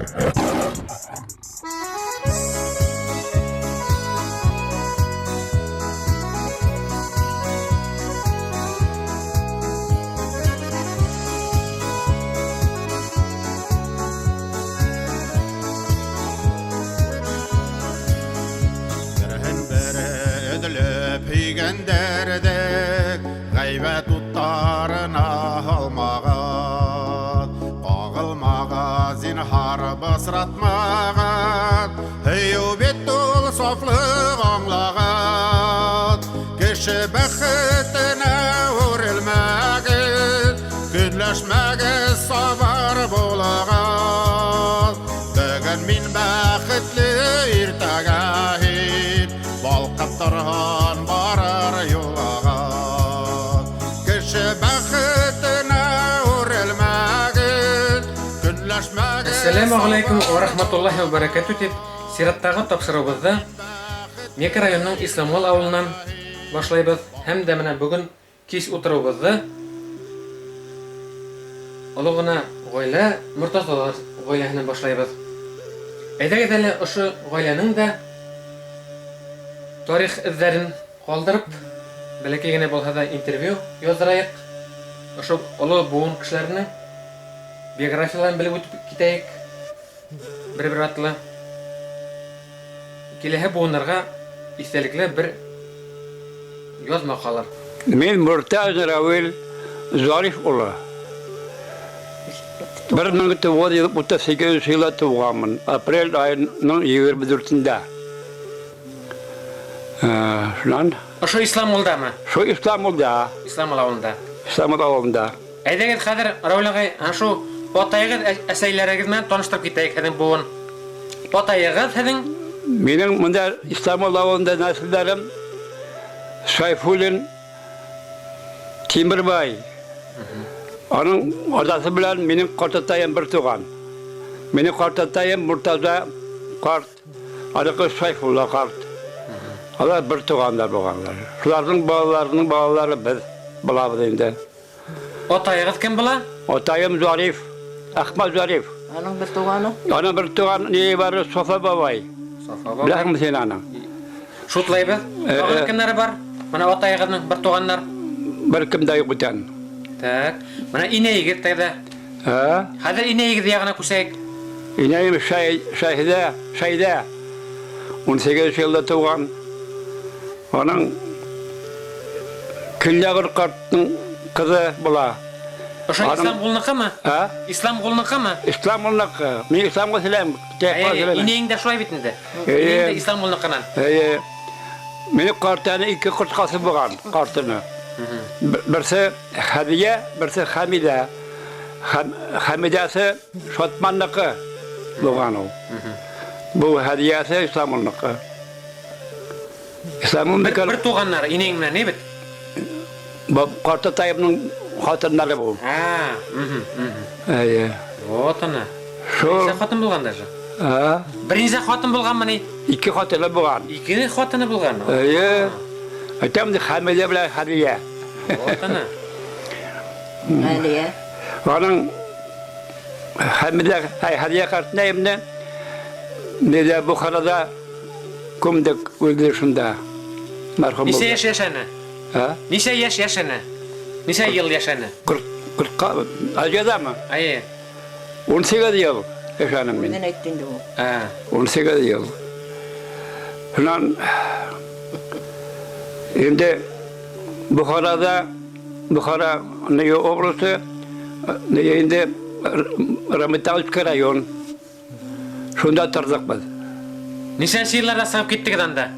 Береһен бере өҙөлөп һөйгәндәрҙе ғәйбәт уттарына һалмағыҙ, ҡағылмағыҙ, зинһар, бысратмағыҙ. Һөйөү бит ул сафлыҡ, аңлағыҙ. Кеше бәхетенә үрелмәгеҙ, көнләшмәгеҙ, сабыр булығыҙ. Бөгөн мин бәхетле, иртәгә һин, балҡып торһон барыр юлығыҙ. Кеше бәхетенә үрелмәгеҙ, көнләшмәгеҙ. Әссәләмү ғәләйкүм вә рахматуллаһи вә бәрәкәтү дип, сираттағы тапшырыуыбыҙҙы Меке районының Исламгол авылыннан башлайбыҙ һәм дә менә бөгөн кис утырыуыбыҙҙы оло ғына ғаилә Мортазалар ғаиләһенән башлайбыҙ. Әйҙәгеҙ әле ошо ғаиләнең дә тарих эҙҙәрен ҡалдырып, бәләкәй генә булһа да интервью яҙҙырайыҡ. Ошо оло быуын кешеләренең биографияларын белеп үтеп китәйек. Бер-бер атлы. Киләһе буыннарға иҫтәлекле бер язма ҡалыр. Мин Мортазин Равил Зариф улы. 1938 елда туғанмын, апрель айының 24-ндә. Шунан. Ошо Исламулдамы? Шул Исламулда. Исламул авылында. Исламул авылында. Әйҙәгеҙ хәҙер, Равил ағай, ана шул атайығыҙ, әсәйләрегеҙ менән таныштырып китәйек һеҙҙең быуын. Атайығыҙ һеҙҙең? Минең монда Исламул авылында нәселдәрем Сайфуллин Тимербай. Аның атасы белән минең картатаем бер туган. Минең картатаем Муртаза карт. Аныкы Сайфулла карт. Алар бер туганнар булганнар. Шуларның балаларының балалары без булабыз инде. Атаегыз кем була? Атаем Зариф, Әхмәт Зариф. Аның бер туганы? Аның бер туган ни бар, Софа бабай. Софа бабай. Беләсеңме син аны? Шутлайбыз. Тагын кемнәре бар? Менә атаегызның бер туганнар. Бер кем дә юк бүтән. Так. Менә инәегез тәгә. Ә? Хәзер инәегез ягына күчәйек. Инәем Шәй, Шәһидә, Шәйдә. 18 елда туган. Аның Көньягыр картның кызы була. Ошо Ислам кулныкымы? Ә? Ислам кулныкымы? Ислам кулныкы. Мин Исламга сөйләм. Инәең дә шулай бит инде. Инәең дә Ислам кулныкынан. Әйе. Минем картәне ике корткасы булган, картыны. Берсе Хәдия, берсе Хәмидә. Хәмидәсе Шатманныкы булган ул. Бу Хәдиясе Исламулныкы. Исламулныкы. Бер туганнар, инәең белән, ни бит? Бу картатаемның хатыннары бу. А, Әйе. Вот она. Шул. Берничә хатын булган даже. А? Берничә хатын булганмыни? Ике хатыны булган. Ике хатыны булган. Әйе. Әйтәм инде Хәмидә белән Хәдия. Вот она. Хәдия. Аның Хәмидә, әй, Хәдия картына имне нидә Бухарада күмдек, үлде шунда. Мәрхүм Ничә булды. яшь яшәне? Ә? Ничә яшь яшәне? Ничә ел яшәне? 40, 40-ка, Азиядәме? Әйе. 18 ел яшәнем мин. Үзен әйтте инде ул. Ә. 18 ел. Шуннан инде Бухарада, Бухара нее областы, нее инде Рамиталский район. Шунда тордык без. Ничәнче елларда чыгып киттегез анда?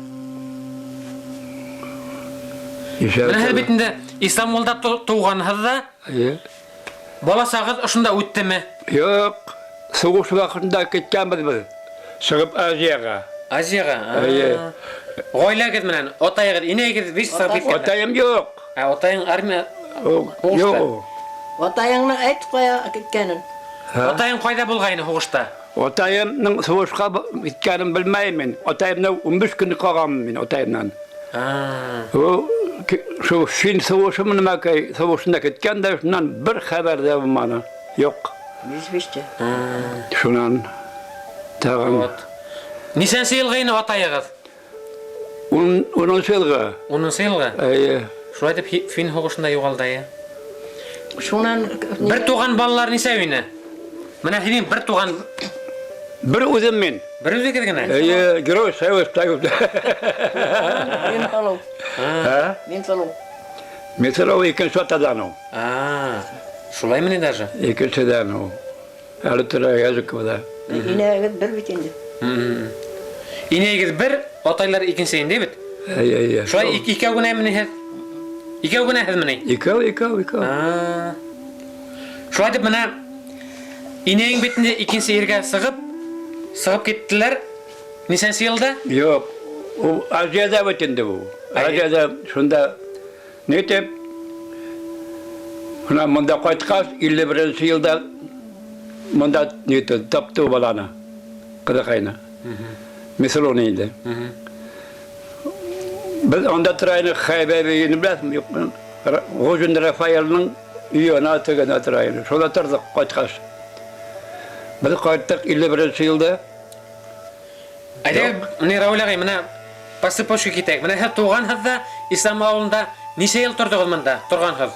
Менә һәр бит инде Исламгулда туганһыз да. Әйе. Бала чагыгыз ошында үттеме? Юк, сугыш вакытында киткәнбез без. Чыгып Азиягә. Азиягә? Әйе. Гаиләгез белән, атаегыз, инәегез бит чыгып киткәннәр. Атаем юк. Ә атаең армия сугышта. Юк. Атаеңның әйт кая киткәнен. Атаең кайда булгайны сугышта? Атаемның сугышка киткәнен белмәйм мин. Атаемнан 15 көн калганмын мин атаемнан. Ул шул фин сугышымы нәмәкәй сугышында киткән дә, шуннан бер хәбәр дә булмады. Юк. Известие. Шуннан. Тагын. Вот. Нисәнсе йылғы ине атайығыҙ? Унынсы йылғы. Унынсы йылғы? Әйе. Шулай итеп фин һуғышында юғалды, әйе. Шунан Бер туған балалар нисәү ине? Менә һинең бер туған Бер үҙем мин. Бер үҙегеҙ генә? Әйе, герой Союз Союз. Мин һылыу. Ә? Мин һылыу. Мин һылыу икенсе атадан ул. А, шулаймы ни даже? Икенседән ул. Әле тора Языковада. Инәгеҙ бер бит инде. Инәгеҙ бер, атайлар икенсе инде бит. Әйе, әйе. Шулай икәү генәме ни һеҙ? Икәү генә һеҙме ни? Икәү, икәү, икәү. А. Шулай итеп менә инәең бит инде икенсе иргә сығып, сығып киттеләр. Нисәнсе йылда? Юк, ул Азиядә бит инде бу. Азиядә шунда нитеп Менә монда кайткач, 51 елда монда нитте, тапты ул баланы. Кызыкайны. Мисалоны инде. Без анда тора идек, Хәйбәби өен беләсеңме, юкмы? Гужин Рафаэлның өе ана тегенә тора иде. Шунда тордык кайткач. Без кайттык 51 елда. Әйдә, менә Равил агай, менә по цепочке китәйек. Менә һеҙ туғанһыҙ ҙа Ислам ауылында нисә йыл тордоғоҙ монда, торғанһыҙ?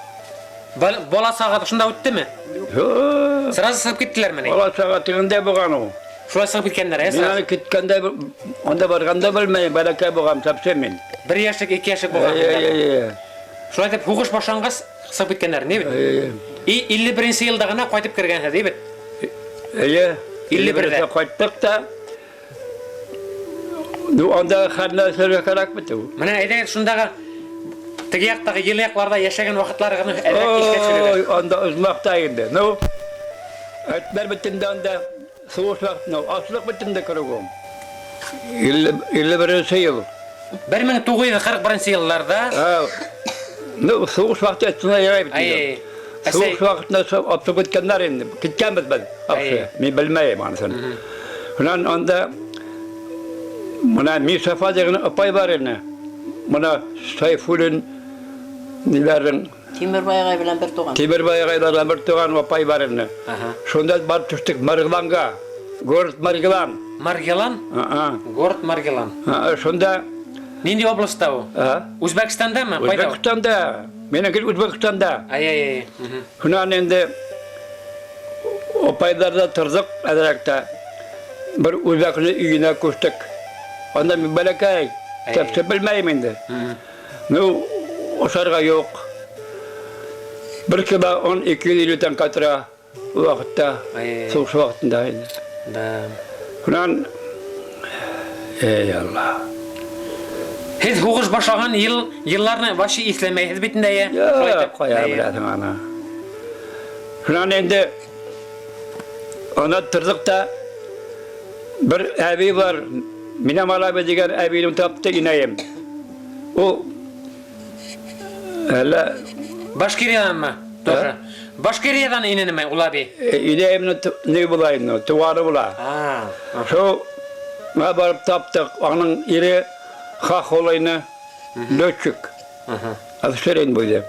Бала сағы шунда үттеме? Юк. Сразу сығып киттеләрме ни? Бала чага тегендә булган ул. Шулай сығып киткәннәр, ә? Мин аны киткәндә, анда барганда белмәйм, бәләкәй булган совсем мин. Бер яшьлек, ике яшьлек булган. Әйе, әйе, әйе. Шулай итеп һуғыш башланғас сығып киткәннәр, ни бит? Әйе. И 51 елда гына кайтып кергәнһез, ни бит? Әйе. 51-дә. Кайттык та. Ну, анда хәлләр сөйләргә кирәк бит ул. Менә әйдәгез шундагы теге яктагы ел якларда яшәгән вакытларыгызны әзрәк искә төшерегез. Ой, анда озмакта инде. Ну, әтләр бит инде анда сугыш вакытында, ачлык бит инде кругом. 51 ел. 1941 елларда. Ну, сугыш вакыты әтсенә ярай бит инде. Әй, Сугыш вакытында атып киткәннәр инде. Киткәнбез без. Әй. Мин белмәйем анысын. Шуннан анда менә Мисафа дигән апай бар иде. Менә Сайфуллин ниләрнең Тимербай агай белән бер туган. Тимербай агайлар белән бер туган апай бар иде. Ага. Шунда барып төштек Маргиланга. Город Маргилан. Маргилан? Ага. Город Маргилан. Ага, шунда Нинди областьта ул? А? Үзбәкстандамы? Кайда? Үзбәкстанда. Минеке Үзбәкстанда. Ай-ай-ай. Шуннан инде апайларда тордык әзрәк тә. Бер үзбәкне өенә күчтек. Анда мин бәләкәй, тәпсеп белмәйем инде. Ну, ашарга юк. Бер кило он 250 тәңкә тора ул вакытта, сугыш вакытында инде. Да. Шуннан, эй Алла. Һеҙ һуғыш башлаған йыл, йылларны вообще иҫләмәйһеҙ бит инде, әйе? Юк, кая беләсең аны. Шуннан инде анда тордык та бер әби бар, Минем әби дигән әбине тапты инәем. Ул әллә Башкириянанмы? Тоже. Башкириядан иненеме ул әби? Инәемнең ни була инде, туганы була. А. Шул мә барып таптык, аның ире хохол ине, летчик. Офицер инде бу.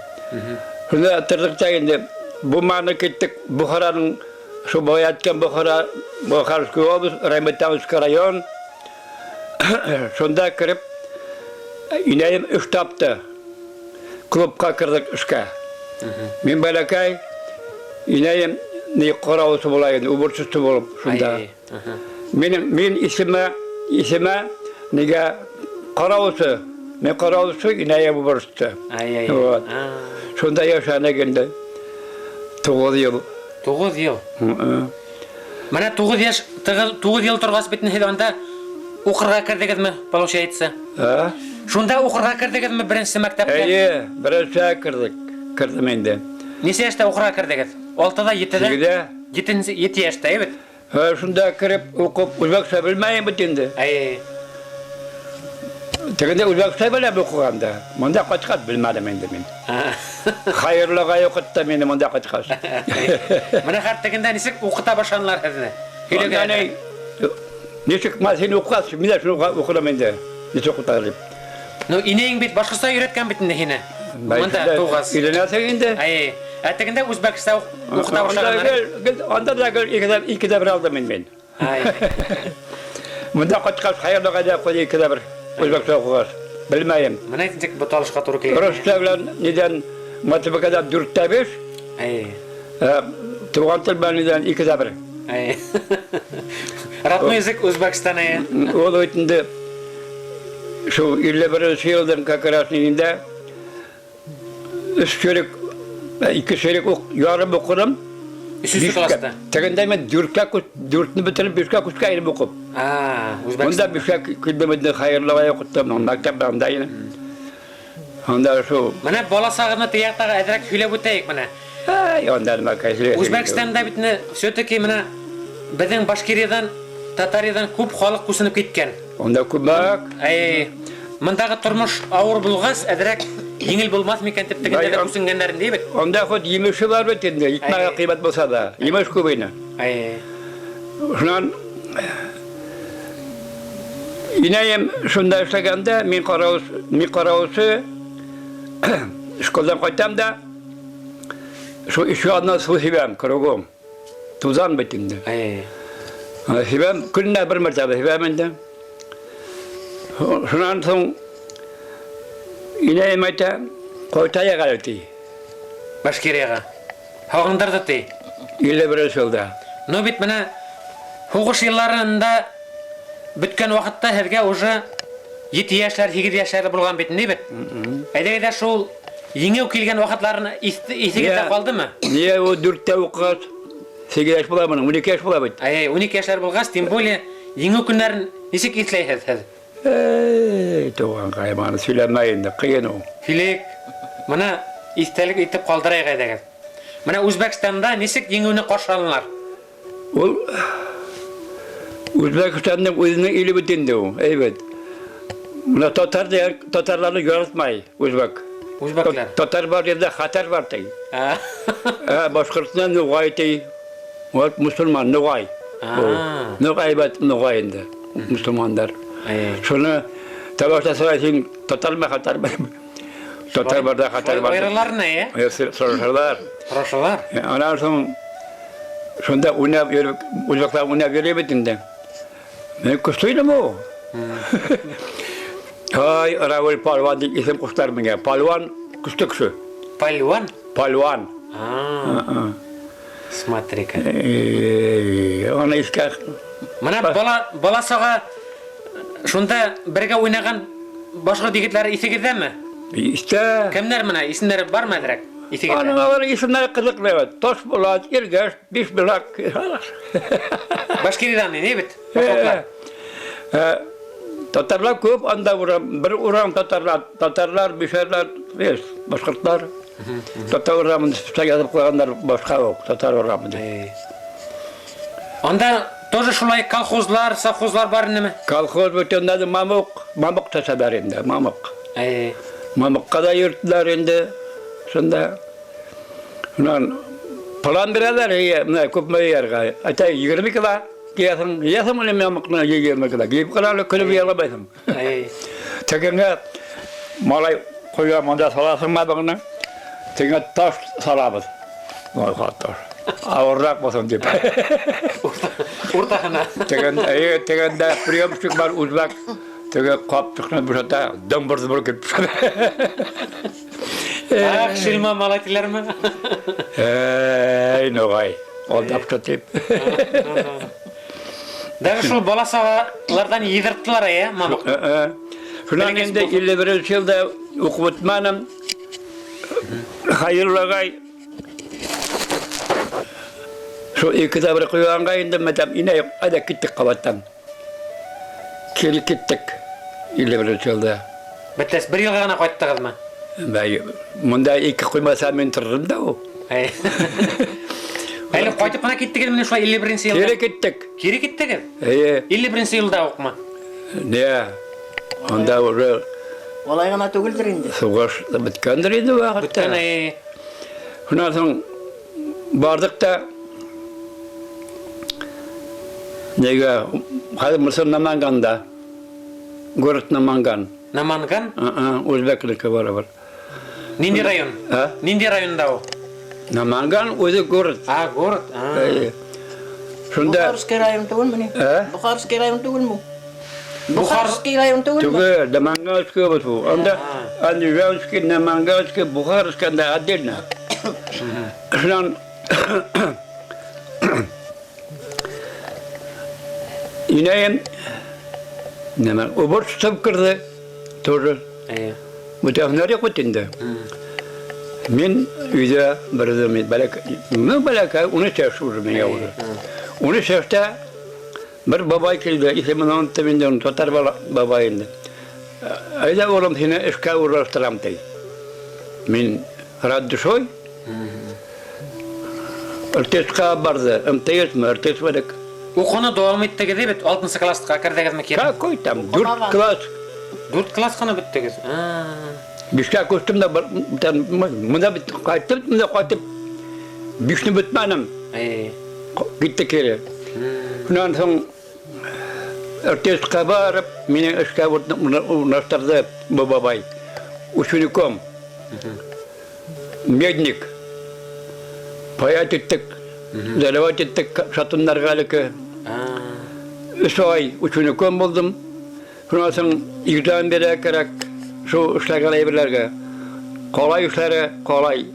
Шунда тордык та инде бу маны киттек Бухараның шул бая әйткән Бухара, Бухарский область, Райметановский район. Шунда кереп инәем эш тапты. Клубка кердек эшкә. Мин бәләкәй, инәем ни каравылчы була инде, уборщица булып шунда. Минем мин исеме исеме нигә каравылчы, мин каравылчы, инәем уборщица. Ай-ай. Вот. Шунда яшәдек инде. 9 ел. 9 ел. Менә 9 яшь, 9 ел торгач бит инде анда укырга кердегезме, получается? А? Шунда укырга кердегезме беренче мәктәпкә? Әйе, беренче кердек. Кердем инде. Нисә яшьтә укырга кердегез? 6-да, 7-дә? 7-дә. 7 7 яшьтә, әйе бит? Һә, шунда кереп укып, үзбәкчә белмәйем бит инде. Әйе. Тегендә үзбәкчә беләм укыганда. Монда кайткач белмәдем инде мин. Хәерлегә укытты мине монда кайткач. Менә хәр тегендә ничек укыта башладылар һеҙне? Анда ни, ничек ма син укыгас, мин дә шуны укыдым инде. Ничек укыта дип. Ну, инәең бит башкортча өйрәткән бит инде һине. Монда тугас. Өйрәнәсең инде. Әйе. Ә тегендә үзбәкчә укыта Анда башлаганнар. гел, анда да гел икедә бер алдым мин. Ай. Монда кайткач, хәерле гайдә куйды икедә бер. Үзбәкчә укыгач. Белмәем. Менә ничек буталышка туры килгән. Русча белән нидән математикадан 4-тә 5, Әй. Туган тел белән нидән 2-дә 1. Әй. Родной язык Үзбәкстан, әйе. Ул бит инде шул 51 елдан как раз инде өч чирек, ике чирек ук ярым укыдым. Өченче класста. Тегендә мин дүрткә күч, дүртне бетереп бишкә күчкән идем укып. А, Монда Үзбәкстан. бишкә килдем инде хәерле укыттым, мәктәп анда инде. Анда шул. Менә бала сагына теяктагы әзрәк сөйләп үтәйек менә. Әй, анда нема кәсиле. Үзбәкстанда бит менә все-таки менә безнең Башкириядан, Татариядан күп халык күченеп киткән. Анда күбрәк. Әй, мондагы тормыш авыр булгач, әзрәк җиңел булмас микән дип тегендә дә күченгәннәр инде бит. Анда хоть емеше бар бит инде, икмәге кыйбат булса да, емеш күп инде. Әй. Шуннан инәем шунда эшләгәндә, мин каравылчы, мин каравылчы школдан кайтам да, шул ишек алдына су сибәм, кругом. Тузан бит инде. Әй. Сибәм, көненә бер мәртәбә сибәм инде. Шуннан соң инәем әйтә, кайтаек әле ди. Башкирияга. Һагындырды ди. 51 елда. Ну бит менә һугыш елларында беткән вакытта һеҙгә уже 7 яшьләр, 8 яшьләр булган бит, ни бит? Әйдә-әйдә шул еңеү килгән вакытларын исегездә калдымы? Нигә ул дүрттә укыгач, 8 яшь була моның, 12 яшь була бит. Әй, 12 яшьләр булгач, тем более еңеү көннәрен ничек исләйһез һеҙ? Эй, туганкай, аны сөйләмә инде, кыен ул. Филик, моны истәлек итеп калдырайык әйдәгез. Менә Үзбәкстанда ничек еңеүне каршы алалар? Ул Үзбәкстанның үзенең иле бит инде ул, әйбәт. Менә татар дигән татарларны яратмай үзбәк. Үзбәкләр. Татар бар җирдә хәтәр бар ди. Ә башкортстан нугай ди. Вот мусульман нугай. Нугай әйбәт нугай инде мусульмандар. Шуны табашта сорай син татармы хәтәрме? Татар бар да хәтәр бар. Айрылар не, ә? Сорашалар. Сорашалар. Аннан соң шунда уйнап йөреп, үзбәкләр уйнап йөри бит инде. Мин көчле идем ул. Ай, Равил Пальван дип исем куштылар миңа. Пальван көчле кеше. Пальван? Пальван. Смотри-ка. Аны искә. Менә бала бала сага шунда бергә уйнаган башкорт егетләре исегездәме? Истә. Кемнәр менә исемнәре бармы әзрәк? Исегездә. Аның алар исемнәре кызыклы бит. Ташбулат, Иргәш, Бишбулак. Башкириядан не бит? Башкортлар. Татарлар күп анда урам, бер урам татарлар, татарлар, мишәрләр, башкортлар. Татар урамын өстә язып куйганнар башка ук, татар урамы дип. Анда тоже шулай колхозлар, совхозлар бар инеме? Колхоз бөтенләй мамык, мамык төшәләр инде, мамык. Әй. Мамыкка да йөрттеләр инде. Шунда. Шуннан план бирәләр, менә күпме ярга. Әйтә 20 кило киясең, ясың менә мамыкны 20 кило. Киеп кара әле көлеп яламайсың. Әй. Тегеңә малай куя монда саласың мамыкны. Тегеңә таш салабыз. Ой, таш. Авыррак булсын дип. Уртаһына. Тегендә, әйе, тегендә приемщик бар, үзбәк. Теге капчыкны бушата, дымбыр-дымбыр килеп төшә. Ах, шилма малай диләрме? Әй, ногай, алдап дип. Даже шул бала сагалардан йыдырттылар, әйе, мамык. Шуннан инде 51 елда укып бетмәдем. Хәйрулла агай шул ике дә бер куйганга инде мәтәм инә әйдә киттек кабаттан. Кире киттек 51 елда. Бетәс, бер елга гына кайттыгызмы? Бәй, монда ике куймаса мин торырым да ул. Әле кайтып кына киттегез менә шулай 51 елда. Кире киттек. Кире киттегез? Әйе. 51 елда укмы? Не. Анда уже Алай гына түгелдер инде. Сугыш беткәндер инде вакытта. Беткән, әйе. Шуннан соң бардык та нигә хәзер Мисыр Наманганда. Город Наманган. Наманган? Үзбәкнеке барыбер. Нинди район? А? Нинди районда ул? Наманган үзе город. А, город. Әйе. Шунда Бухарский район түгелме ни? Ә? Бухарский район түгелме? Бухарский район түгелме? Түгел, Наманганский область бу. Анда Андижанский, Наманганский, Бухарский анда отдельно. Шуннан инәем нәмә, уборщица керде тоже. Әйе. Бүтән һөнәр юк бит инде. Мин өйдә бер үзем бәләкәй, ну бәләкәй, 13 яшь уже миңа уже. 13 яшьтә бер бабай килде, исемен оныттым инде, аны татар бабай инде. Әйдә, улым, сине эшкә урнаштырам, ди. Мин рад душой. РТСка барды, МТС мы, РТС бедек. Укуны дәвам иттегез бит, 6 класска кердегезме кире? Какой там, 4 класс. 4 класс кына беттегез. Бишкә күчтем дә, монда бит кайттым, монда кайтып, бишне бетмәдем. Китте кире. Шуннан соң РТСка барып, мине эшкә урнаштырды бу бабай. Учеником. Медник. Паять иттек, заливать иттек шатуннарга әлеке. Өч ай учеником булдым. Шуннан соң экзамен бирергә кирәк, шул эшләгән әйберләргә. Калай эшләре, калай.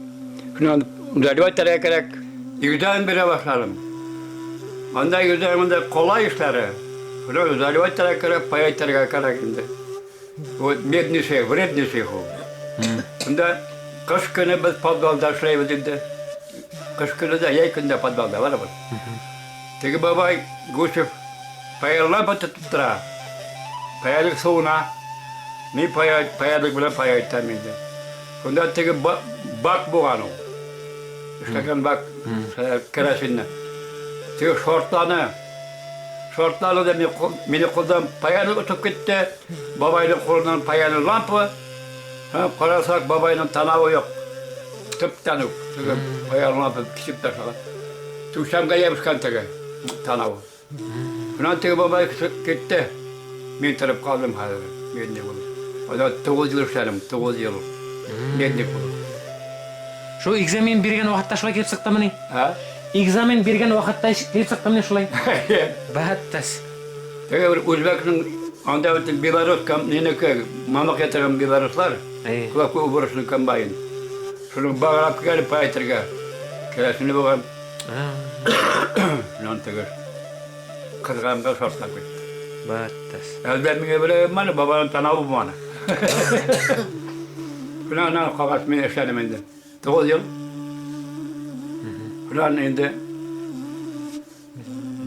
Шуннан заливать итәргә кирәк. Экзамен бирә башладым. Анда экзаменда калай эшләре. Шуннан заливать итәргә кирәк, паять итәргә кирәк инде. Вот медный цех, вредный цех ул. Шунда кыш көне без подвалда эшләйбез инде. Кыш көне дә, җәй көне дә подвалда барыбер. Теге бабай Гусев паялап тотып тора. Паялык суына. Мин паялык белән пая итәм инде. Шунда теге бак булган ул. Эшләгән бак керосинны. Теге шортланы. Шортланы да мине кулдан паялык отып китте. Бабайның кулыннан паялы лампа. Һәм карасак, бабайның танавы юк. Төптән үк теге паялы лампа кисеп ташлаган. Түшәмгә ябышкан теге танавы. Шуннан теге бабай китте. Мин торып калдым хәзер, медник булып. Анда 9 ел эшләдем, 9 ел медник булып. Шул экзамен биргән вакытта шулай килеп чыктымыни? А? Экзамен биргән вакытта килеп чыктымыни шулай? Бәттәс. Теге бер үзбәкнең анда бит белорус нинеке, мамык ятырган белоруслар, кулак уборочный комбайн. Шуны баглап килеп пайтырга. Керәсене булган. Шуннан теге кызганга шартлап китте. Бәттәс. Әлбәт миңа белә маны бабаның танавы булманы. Шуннан аннан кагаз мин эшләдем инде. 9 ел. Шуннан инде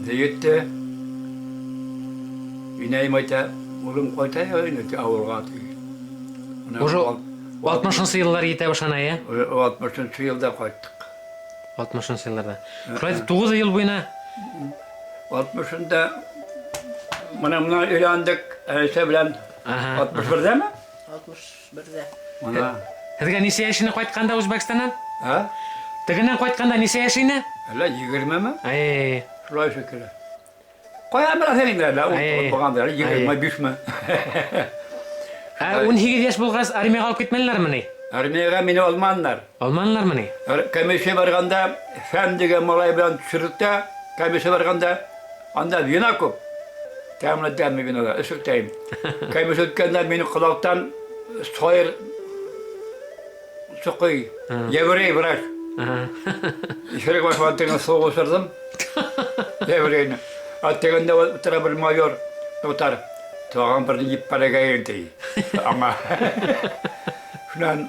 Җитте. Инәем әйтә, улым кайта инде авылга. Уже 60 еллар җитә башлана, ә? 60 елда кайттык. 60 елларда. Шулай итеп 9 ел буена 60-ында менә менә өйләндек, Әнисә белән. 61-дәме? 61-дә. Менә. Һеҙгә нисә яшенә кайтканда Үзбәкстаннан? А? Тегеннән кайтканда нисә яшь ине? Әллә 20-ме? Әй. Шулай шикелле. Кая беләсең инде, әллә булгандыр, 25-ме? Ә 18 яшь булгач, армиягә алып китмәделәрмени? Армиягә мине алмадылар. Алмадылармыни? Комиссия барганда, Фән дигән малай белән төшердек тә, комиссия барганда, анда вина күп. Тәмле тәмле винада, өсектәйм. Комиссия үткәндә мине колактан сойыр сукый, еврей врач. Исерек башыма тегене сугып осырдым. Еврейны. А тегендә утыра бер майор, татар. Тагын берне җиппәрәгәен ди. Аңа. Шуннан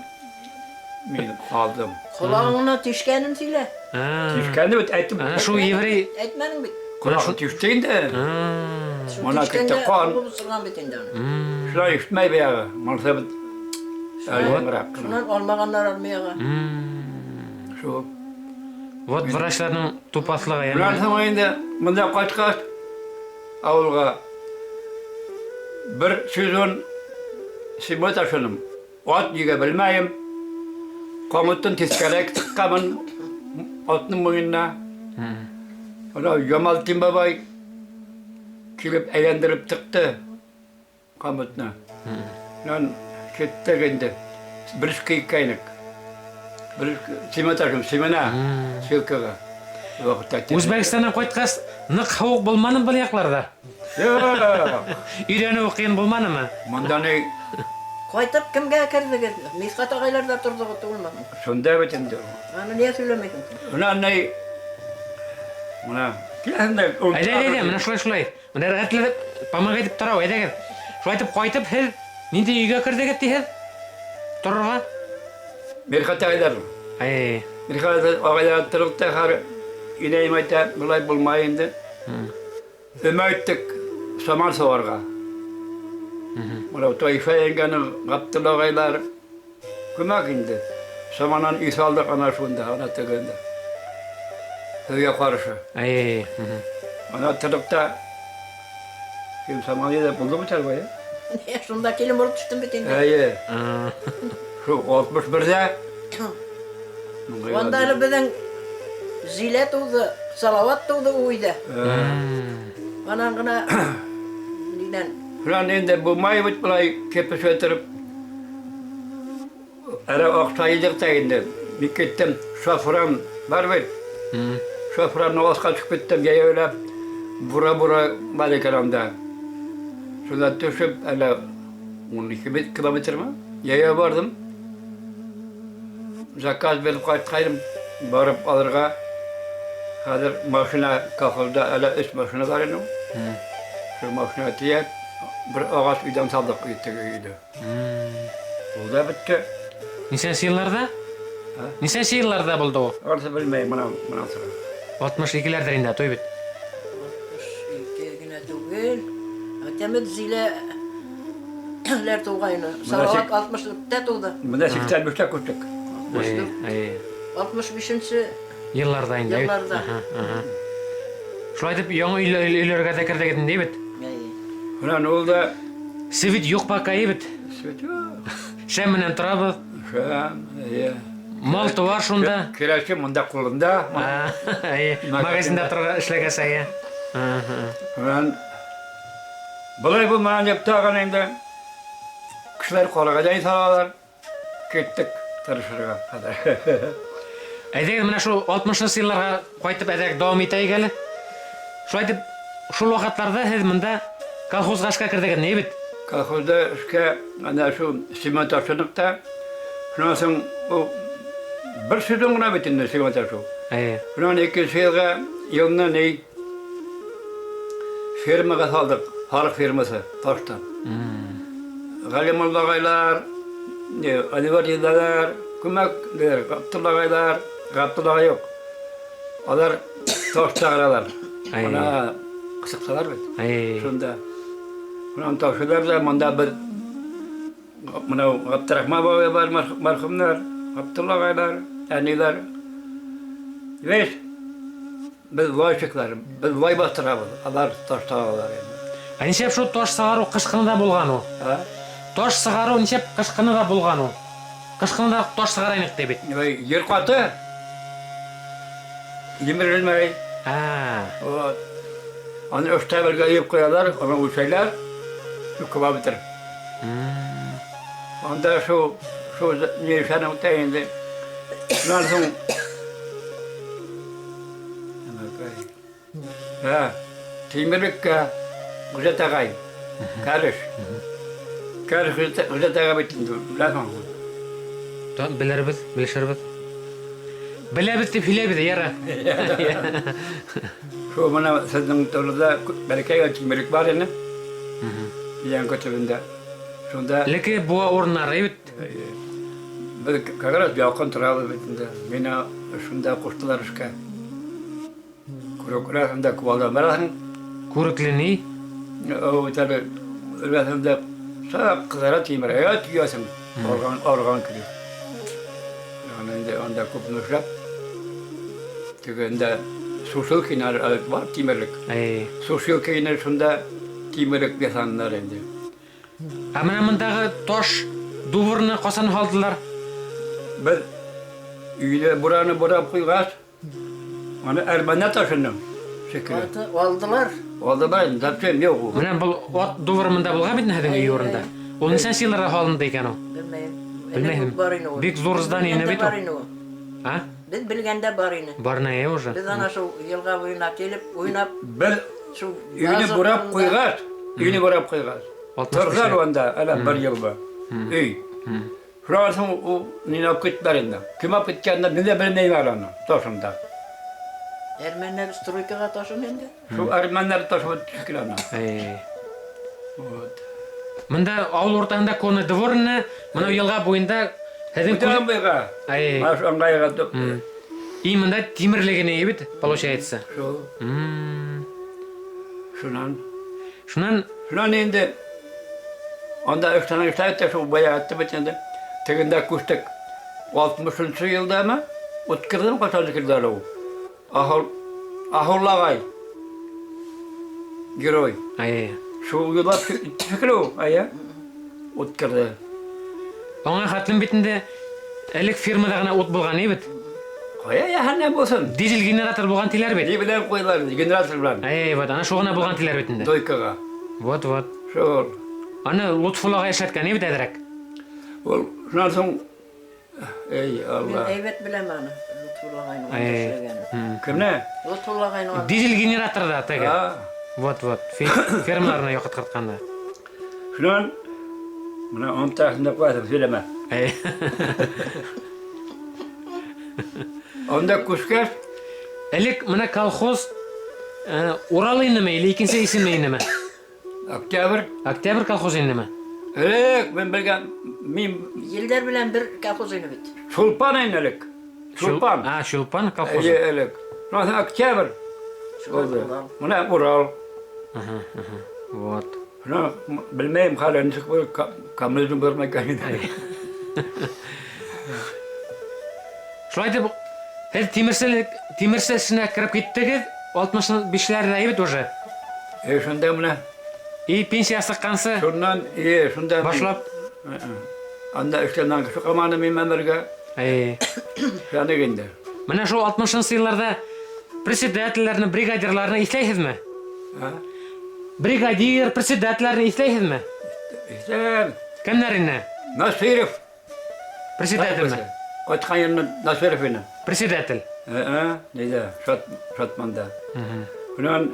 мин калдым. Колагыңны тишкәнен сөйлә. Тишкәнне бит әйттем. Ана шул еврей. Әйтмәдең бит. Колагы тиште инде. Шул Мона китте тишкәндә кан. сугып осырган бит инде аны. Шулай ишетмәй баягы. Монысы бит әлегрәк кенә. Шуннан алмаганнар армиягә. Шул. Вот врачларның тупаслыгы. Шуннан соң инде монда кайткач авылга бер сезон сима ташыдым. Ат нигә белмәем. Камытын тискәрәк тыкканмын атның муенына. Ана Ямалтдин бабай килеп әйләндереп тыкты камытны. Шуннан киттек инде. Бер эшкә икәйнек. Бер семена ташым, семена, ссылкага. Вакытта. Үзбәкстаннан кайткач, нык һавык булмадымы был якларда? Юк. Өйрәнү кыен булмадымы? Монда ни Кайтып кемгә кердегез? Мисхат агайларда тордыгыз түгелме? Шунда бит инде. Аны нигә сөйләмисең? Менә ни менә киләсең дә Әйдә, әйдә, әйдә, менә шулай, шулай. Менә рәхәтләнеп, помогать итеп тора, әйдәгез. Шулай итеп кайтып һеҙ нинди өйгә кердегез тиһез? Торырга? Мирхат агайлар. Әй. Мирхат агайлар торып та хәр инәем әйтә, болай булмай инде. Өмә иттек саман саварга. Менә Тайфа еңгәнең Габдулла агайлар күмәк инде. Саманнан өй салдык ана шунда, ана тегендә. Сезгә каршы. Әй. Ана торып та кем саман иде, булды бит әле бая. Шунда килен булып төштем бит инде. Әйе. Шул 61-дә. Анда әле безнең Зилә туды, Салават туды ул өйдә. Анан гына нидән Шуннан инде булмай бит болай кепеш торып. Әле акча идек тә инде. Мин киттем, шоферым бар бит. Шоферымны аска төшеп киттем, җәяүләп. Бура-бура бар икән анда. Шунда төшеп, әле 12 километрмы? Җәяү бардым. Заказ биреп кайткайным, барып алырга. Хәзер машина колхозда әле өч машина бар иде. Шул машина төяп, бер агач өйдән салдык теге өйдә. Ул да бетте. Нисәнче елларда? Нисәнче елларда булды ул? Анысы белмәйм, менә менә сора. 62-ләрдер инде, той бит. 62 генә түгел. Әтәмет Зилә ләр тугайны. Салават 64-тә туды. Менә 85-тә күчтек. Әй, әй. 65-нче Елларда инде. Елларда. Шулай итеп яңа өйләргә дә кердегез инде бит. Менә ул да Свет юк пока бит. свет юк. Шәм менән торабыз. Шәм, әйе. Мал туар шунда. Керәче монда кулында. Әйе, магазинда торга эшләгәс әйе. Менә болай булмаган дип тагын инде кешеләр карага да салалар. Киттек тырышырга хәзер. Әйдәгез менә шул 60 елларга кайтып әзрәк дәвам итәйек әле. Шулай итеп, шул вакытларда һеҙ монда колхозга эшкә кердегез, ни бит? Колхозда эшкә әнә шул цемент ташыдык та. Шуннан соң ул бер сезон гына бит инде цемент ташу. Әйе. Шуннан икенче елга елны ни фермага салдык, халык фермасы таштан. Галимулла агайлар, Әнвәр дидәләр, күмәк диләр, Габдулла агайлар, Габдулла агай юк. Алар таш чыгаралар. Әйе. Менә кысыкталар бит. Әйе. Шунда. Шуннан ташыйлар да монда бер менә Габдрахман бабай бар мәрхүмнәр, Габдулла агайлар, әниләр. Весь без вайчиклар, без вай бастырабыз, алар таш тагалар инде. Ә нишләп шул таш сыгару кыш кына да булган ул? А? Таш сыгару нишләп кыш кына да булган ул? Кыш кына да таш сыгарайнык ди бит. Ой, Ер каты. Җимерелмәй. А, Вот. Аны өстәбелгә өеп куялар, аны үлчәйләр. Шул километр. Анда шул шул ни эшләнеп үтә инде. Шуннан соң Һә, Тимерлеккә Гүзәт агай, Кәреш. Кәреш Гүзәт агай бит инде, беләсең. Белербез, белешербез. Беләбез дип һөйләйбез, яра. Шул менә сезнең турыда бәләкәй генә тимерлек бар иде. Дигән көтүендә. Шунда Леке буа урыннары бит. без как раз якын торабыз бит инде. Мине шунда куштылар эшкә. Күрәсең дә кувалда барасың. Күрекле ни? О, әле өрәсең дә сак кызара тимер. Әйт төясең. Арган арган килеп. Аны инде анда күп эшләп. Тегендә Сушилкин бар тимерлек. Әй. Сушилкины шунда тимерлек ясаннар инде. Ә менә мондагы таш дувырны касан алдылар? Без өйдә бураны бурап куйгач, аны әрмәннәр ташыны шикелле. Алдылар. Алдылар инде, зачем юк ул. Менә был ат дувыры монда булган бит һеҙҙең өй урында. Ул нисәнче елларда һалынды икән ул? Белмәйем. Белмәйем. Элек бар ине ул. Бик зур здание Безнең бит дә ул. бар ине ул. А? Беҙ белгәндә бар ине. Бар ине уже. Беҙ ана шул йылға буйына килеп, уйнап, Бер шул өйне база бурап турында- ҡуйғас, өйне бурап ҡуйғас. 65 Торҙар унда әле бер йыл был. Өй. Шунан һуң ул мине алып киттеләр инде. Кем алып киткәнен мин дә белмәйем әле аны. Ташында. Әрмәннәр стройкаға ташын инде. Шул әрмәннәр ташып төшкән аны. Әй. Вот. Мында ауыл уртаһында конный двор ине, мына йылға буйында һеҙҙең Бүтән буйға. Әй. Маш ыңғайға топ. И мында тимерлек ине бит, получается. Шул. Шунан. Шунан Шунан инде анда эштән эшләп тә шул бая әйтте бит инде. Тегендә күстек. 60 йылдамы? Үткердем ҡасан килде ул. Ахул Ахуллагай. Герой. Әй. Шул йылда фикер ул, әйе. Үткерде. Аңа хәтлем бит инде элек фирмада гына ут булган и бит. Ҡая йәһәннәм булсын. Дизель генератор булган тиләр бит. Ни белән ҡуйҙылар, генератор белән. Әй, вот, ана шул гына булган тиләр бит инде. Дойкаға. Вот, вот. Шул. Аны Лотфулла ағай эшләткән и бит әҙерәк. Ул шунан һуң эй Мин Алла. әйбәт беләм аны. Лотфулла ағайның анда Әй. эшләгәнен. Кемне? Лотфулла ағайның анда. Дизель генераторда теге. А, Вот, вот. Фермаларына яҡтыртҡанда. Шунан мына онтаһында ҡуяһың, һөйләмә. Әй. Анда күскәс, Элек мына колхоз Урал инеме или икенсе исеме инеме? Октябрь. Октябрь колхозы инеме? Элек мин белгән, мин Елдәр белән бер колхоз ине бит. Чулпан ине элек. Чулпан. А, Чулпан колхозы. Әйе, элек. Шунан соң Октябрь Шулай булды. булган. Мына Урал. Ага, ага. Вот. Шунан белмәйем хәле нисек булыр, коммунизм булырмы икән инде. Шулай итеп, һеҙ тимерсе эшенә кереп киттегеҙ, 65-ләрҙә бит уже. Э, шунда мына И пенсия сыҡҡансы шуннан, э, шунда мин- башлап. Анда эшләгән кеше ҡалманы мин менән бергә. Әй. Шуны инде. Менә шул 60 йылларда председательләрне, бригадирларны иҫләйһегеҙме? А? Бригадир, председательләрне иҫләйһегеҙме? Иҫләм. Кемдәр ине? Насиров. Председательме? Ҡайтҡан еренән Насиров ине. Председатель. Ә, нейҙә, Шат, Шатманда. Шунан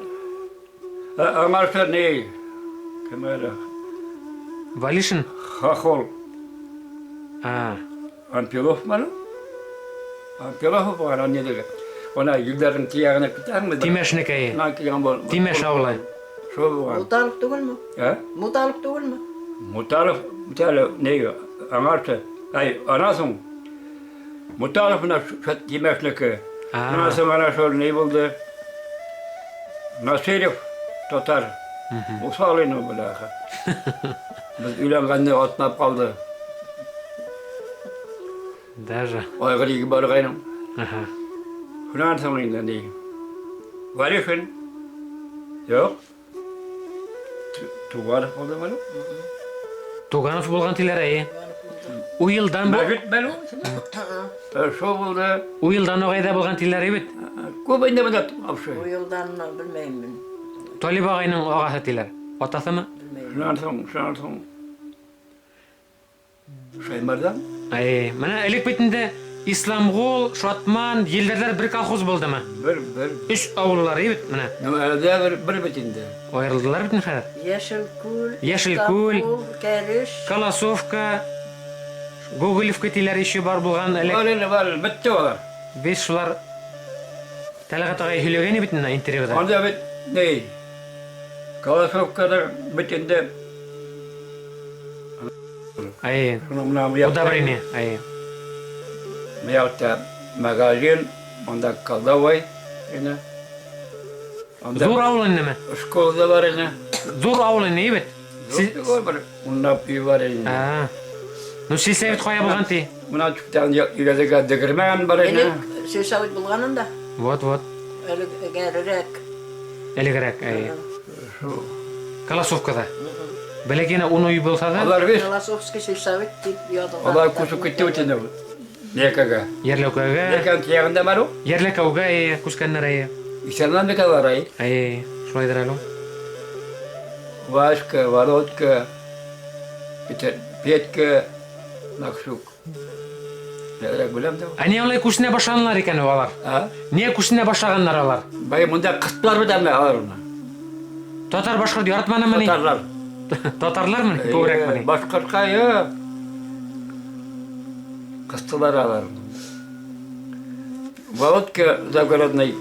аңарсы ни? Кем әле? Валишин? Хохол. А, Анпилов мы? Анпилов булған, аны нидәге? Она елдәрҙең тияғына китәһеңме? Тимәшнекәй. Шунан килгән был. Тимәш ауылы. Шул булған. Муталов түгелме? Ә? Муталов түгелме? Муталов, Муталов, ни, аңарсы. Ай, ана һуң. Муталов менә шул Тимәшнеке. А. Шунан һуң ана шул ни булды? Насиров татар. Уҫал ине ул бәләхә. Беҙ өйләнгәндә атнап ҡалды. Даже. Айғыр егеп барғайным. Ага. Шунан һуң инде ни? Валихин. Юҡ. Туғанов булды әле. Туганов булған тиләр, әйе. Уйылдан бу, Мәжит бәле. Шул булды. Уйылдан ағайҙа булған тиләр бит. Күп инде бында вообще. Бу елдан белмәйем мин. Талип ағайның ағаһы тиләр. Атаһымы? Белмәйем. Шунан һуң, шунан һуң. Шаймардан. Әйе. Менә элек бит инде Исламғол, Шатман, Елдәрҙәр бер колхоз булдымы? Бер, бер. Өс ауыллар бит менә. Ну, әлдә бер, бер бит инде. Айырылдылар бит хәҙер. Йәшел күл, Йәшел күл. Истанбул, Кәреш. Колосовка, Гоголевка тиләр еще бар булған элек. Бар инде, бар, бетте улар. Без шулар Тәлғәт ағай һөйләгән бит инде интервьюда. Анда бит ни? Колосовкада бит инде. Әйе. Шуның менән Удобрение, әйе. Мыяҡта магазин, анда кладовой ине. Анда Ҙур ауыл инеме? школа да бар ине. Ҙур ауыл ине бит. Ҙур түгел, бер унлап өй бар ине. А. Ну, сельсовет ҡая булған ти. Мына төптән өйләргә дегермән бар ине. Элек сельсовет булған анда. Вот, вот. Элегерәк. Элегерәк, әйе. Шул. Колосовкада. Бәләкәй генә ун өй булһа да, Алар бит, Колосовский сельсовет дип язылган. алар күсеп китте бит инде. Некәгә. Йәрләүкәгә, Некәнең тиягендә бар ул. Йәрләкәүгә, әйе, күскәннәр, әйе. Исәннән бит алар, әй. Әйе, шулайҙыр әле ул. Вашка, Володька, Петька, Максук. Әҙерәк беләм дә. Ә ни алай күсенә башлаганнар икән алар? А? Ниә күсенә башлаганнар алар? Бай монда кыстылар бит әле алар уны. Татар башкорт яратманымыни? Татарлар. Татарлармы? Күбрәкмени? Башкортка юк. Кыстылар алар. Володька загородный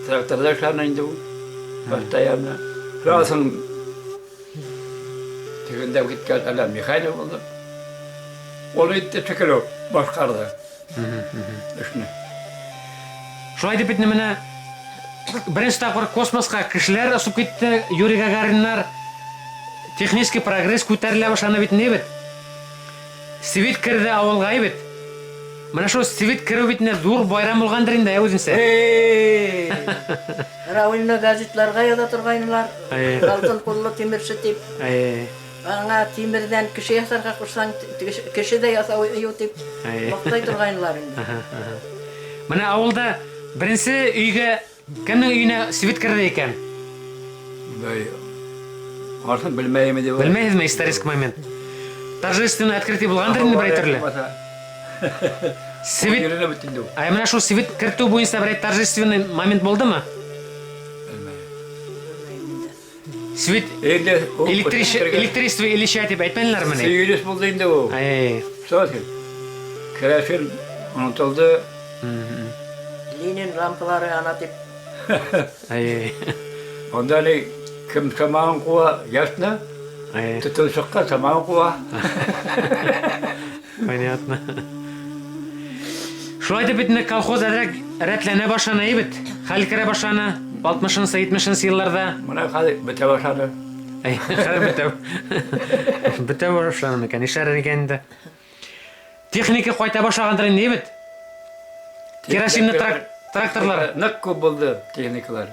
тракторда эшләне инде ул. Постоянно. Шуннан тегендә киткән әллә Михайлов булды. Ул итте шикелле башкарды эшне. Шулай дип бит менә беренче тапкыр космоска кешеләр очып китте, Юрий Гагариннар. Технический прогресс күтәрелә башланы бит не бит. Свет керде авылга бит. Менә шул свет керү бит не зур байрам булгандыр инде, үзенчә. Эй! Районны газетларга яза торгайнылар. Әйе. Алтын куллы тимерче дип. Әйе. Аңа тимердән кеше ясарга кушсаң, кеше дә ясау дип Әйе. мактай торгайнылар инде. Менә авылда беренче өйгә кемнең өенә свет керде икән? Бай. Анысын белмәйем дип. Белмәйсезме исторический момент? Торжественное открытие булгандыр инде берәй төрле. Свет Йөренә бит инде ул. Ә менә шул свет кертү буенча берәй торжественный момент булдымы? Белмәйем. Свет Инде ул электричество Ильича дип әйтмәделәрмени? Сөйлеш булды инде ул. Әй. Сосын. Керәшен онытылды. Ленин лампалары ана дип. Әй. Анда әле кем самавын куа, ясно? Әй. Төтен чыккан самавын куа. Понятно. Шулай дип бит инде колхоз әзрәк рәтләнә башлана бит. Хәл керә башлана. 60-нчы, 70-нче елларда. Менә хәзер бетә башлады. Әй, хәзер бетә. Бетә башлана микән? Нишләр икән инде? Техника кайта башлагандыр инде бит. Керосинлы тракторлар. Нык күп булды техникалар.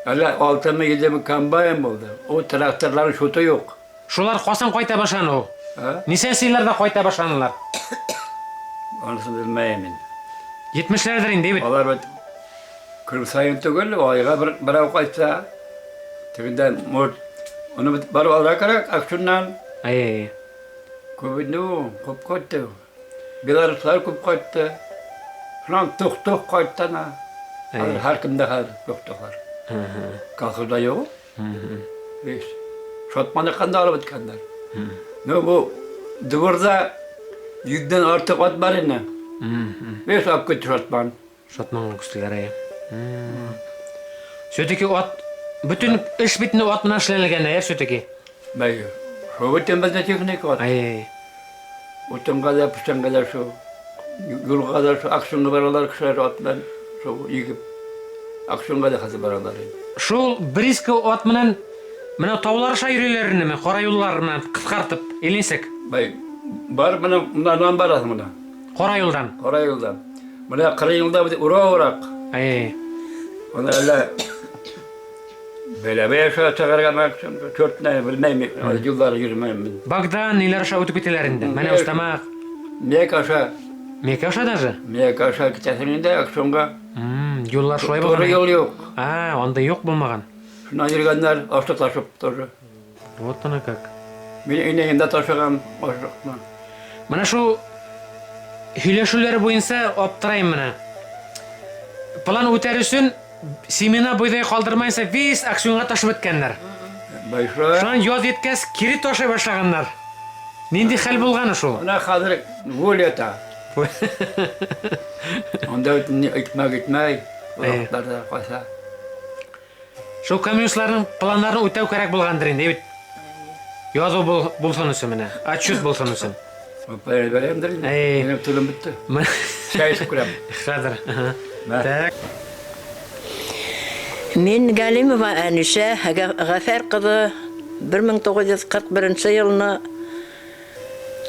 Әле 6-мы 7-ми комбайн булды. Ул тракторларның шуты юк. Шулар касан кайта башланы ул? А? Ничәнче елларда кайта башланылар? Анысын белмәйем мин. 70-ләрдер инде бит. Алар бит көн саен түгел, айга бер берәү кайтса, тегендә может, аны бит барып алырга кирәк, акшуннан. Әй. Күп инде ул, күп кайтты. Белоруслар күп кайтты. Шуннан тук-тук кайтты ана. Хәзер һәркемдә хәзер тук-туклар. Колхозда юк. Весь. Шотманыкын да алып беткәннәр. Ну бу дворда 100-дән артык ат бар инде. Весь алып китте Шотман. Шотманга күчтеләр әй. Все-таки ат бөтен эш бит инде ат менән эшләнелгән, әй, все-таки. Бәй, шул бөтен бездә техника ат. Әй. Утынга да, печәнгә дә шул. Юлга да шул, акшонга баралар кешеләр ат белән шул егеп. Акшонга да хәзер баралар инде. Шул бриско ат менән менә таулар аша йөриләр инде, кара юллар менән кыскартып, или ничек? Бәй, бар менә моннан барасың менә. Кара юлдан. Кара юлдан. Менә кырый юлда бит ура-урак. Әй. Аны әллә Бәләбәй аша чыгарга максим, черт не белмәйм, юллар йөрмәйм мин. Богдан ниләр аша үтеп китәләр инде. Менә Остамак, Мияк аша, Мекә аша даже. Мияк аша китәсең инде акшонга. Юллар шулай Туры булган. юл юк. А, анда юк булмаган. Шуннан йөргәннәр, ашлык ташып тоже. Вот она как. Мин инәгендә ташыган ашлыкны. Менә шул һөйләшүләр буенча аптырайм менә. План үтәр өчен семена бойдай калдырмайынча весь акционга ташып беткәннәр. Большой. Шуннан яз еткәч кире ташый башлаганнар. Нинди хәл булганы шул? Менә хәзер воля та. Анда бит ни икмәк итмәй, вакытларда кайса. Шул коммунистларның планнарын үтәү кирәк булгандыр инде бит. Язу булсын өчен менә, отчет булсын өчен. Бәрәмдер инде. Әй. Минем телем бетте. Чәй эчеп керәм. Хәзер. Мә. Так. Мин Галимова Әнисә Гафәр кызы 1941 елны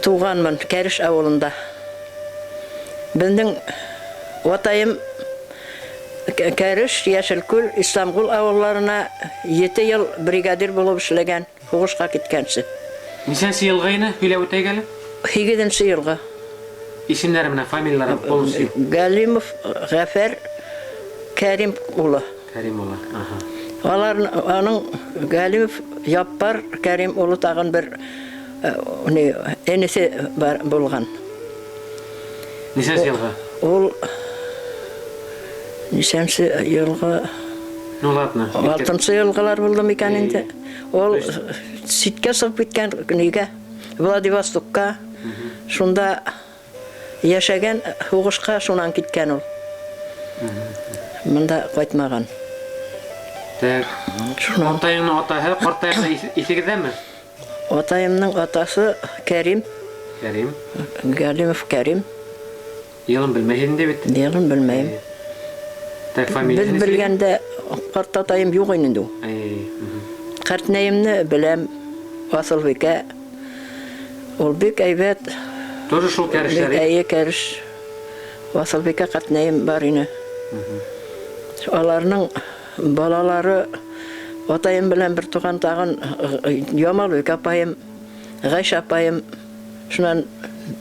туганмын Кәреш авылында. Безнең ватаем Кәреш, Яшелкүл, Исламгул авылларына 7 ел бригадир булып эшләгән, һугышка киткәнче. Ничәнче елгы ине һөйләп үтәйек әле? 8 елгы. Исемнәре менә, фамилияләре полностью. Галимов Гафәр Кәрим улы. Кәрим улы. Аһа. Алар аның Галимов Яппар Кәрим улы тагын бер ни энесе бар булган. Нисәнсе йылғы? Ул нисәнсе йылғы? Ну ладно. Алтынсы йылғылар булды микән инде. Ул ситкә сығып киткән нигә? Владивостокка. Шунда яшәгән, һуғышҡа шунан киткән ул. Мында ҡайтмаған. Так. Шунан Атайыңның атаһы, ҡартайыңның иҫегеҙҙәме? Атайымның атасы Кәрим, Кәрим. Галимов Кәрим. Йылын белмәйһең инде бит. Йылын белмәйем. Так, фамилияһын Беҙ белгәндә ҡартатайым юҡ ине инде ул. Ҡартнәйемне беләм, Асылбикә. Ул бик әйбәт. Тоже шул кәрешләр. Бик әйе кәреш. Асылбикә ҡартнәйем бар ине. Аларның балалары атайым белән бер туған тағын Ямалбикә апайым, Ғәйшә апайым, шунан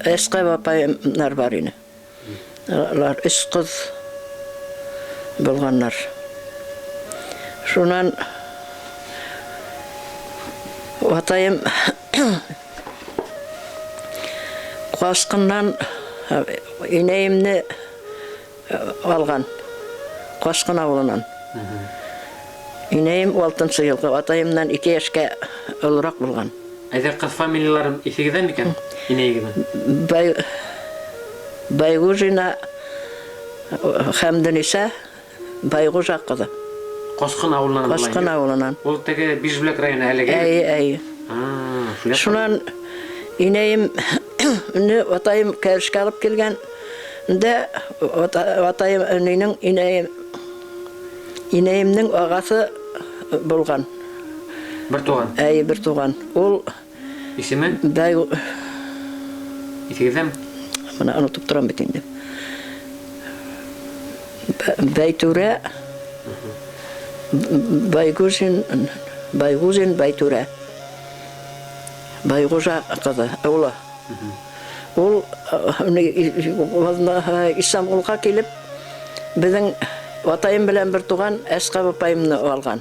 Әсҡәп апайымдар бар ине. Алар өс ҡыҙ булғаннар. Шунан атайым Ҡасҡыннан инәйемне алған. Ҡасҡын ауылынан. Инәйем алтынсы йылғы, атайымдан 2 йәшкә олораҡ булған. Әйҙә, ҡыҙ фамилияларын иҫегеҙҙә микән? Инәйегеҙҙең? Байгужина Хәмдениса Байгужа ҡыҙы. Ҡасҡын ауылынан була Ҡасҡын инде. ауылынан. Ул теге Бишбүләк районы әлеге. Әйе, әйе. Шулай. Шунан инәйем атайым кәрешкә алып килгән дә атайым инәйнең инәйем инәйемнең ағасы булған. Бер туған. Әйе, бер туған. Ул Исеме? Бай Иҫегеҙҙәме? Мына онотоп торам бит инде. Байтүрә Байгужин, Байгужин Байтүрә. Байгужа ҡыҙы, улы. Ул Ислам-Ҡолға килеп, беҙҙең атайым белән бер туған Әсҡәп апайымны алған.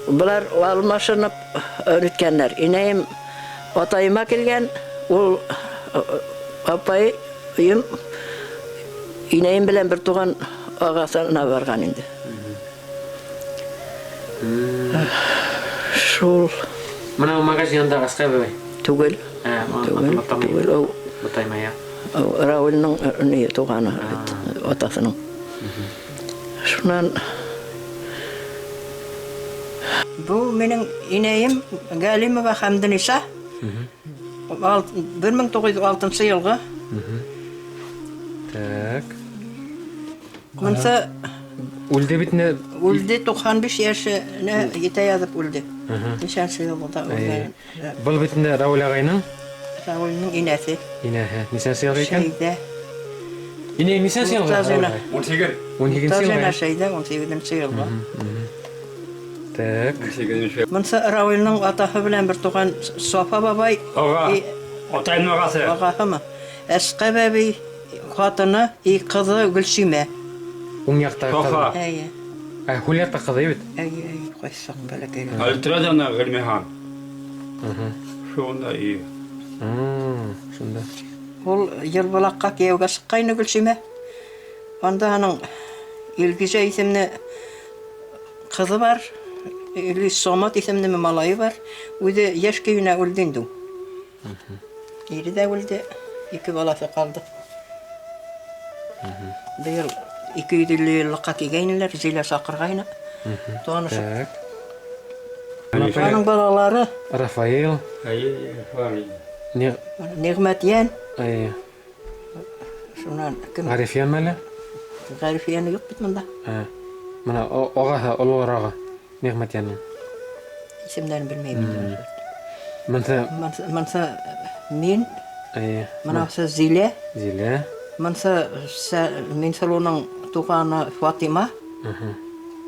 Былар алмашынып өйрәткәннәр. Инәйем атайыма килгән, ул апайым инәйем белән бер туған ағасына барған инде. Шул. Мына ул магазин янында Әсҡәп бабай. Түгел. Түгел, түгел. Ул Батайма, я. Рауилның ни туғаны бит, атаһының. Шунан Бу минең инәйем Галимова Хәмдениса. Бер мең туғыҙ йөҙ алтынсы йылғы. Так. Мынса Үлде бит инде. Үлде 95 йәшенә етә яҙып үлде. Нисәнсе йылда үлгән? Был бит инде Рауил ағайның? Рауилның инәһе. Инәһе. Нисәнсе йылғы икән? Шәйҙә. Инәй нисәнсе йылғы? Муртазина. Ун һигеҙ. Ун һигеҙенсе йылғы. Муртазина Шәйҙә ун һигеҙенсе йылғы. Так. Ун һигеҙенсе. Мынса Рауилның атаһы белән бер туған Софа бабай. Аға. Атайымның ағасы. Ағаһымы? Әсҡәп әбей ҡатыны и ҡыҙы Гөлсимә. Уң яҡта Софа. ҡыҙы. Әйе. Ә, һул яҡта ҡыҙы бит. Әйе, әйе, ҡайсаҡ бәләкәй. Әле тора да ана Ғилмихан. Шунда и. Шунда. Ул Йылбулаҡҡа кейәүгә сыҡҡайны Гөлсимә. Анда аның Илгизә исемле ҡыҙы бар. Или Самат исемле малайы бар. Үҙе йәш көйөнә үлде инде ул. Ире дә үлде, ике балаһы ҡалды. Быйыл ике йөҙ илле йыллыҡҡа килгәйнеләр, Зилә саҡырғайны. Танышып. Так. Аның балалары Рафаэл. Әйе, Рафаэл. Ниғмәтйән. Әйе. Шунан кем? Ғарифйән әле? Ғарифйәне юҡ бит мында. Ә. Мына ағаһы, ололорағы Ниғмәтйәнең. Исемдәрен белмәйем инде. Мынсы Мынсы мин. Әйе. Мынаусы Зилә. Зилә. Мынсы Минсылыуның туғаны Фатима.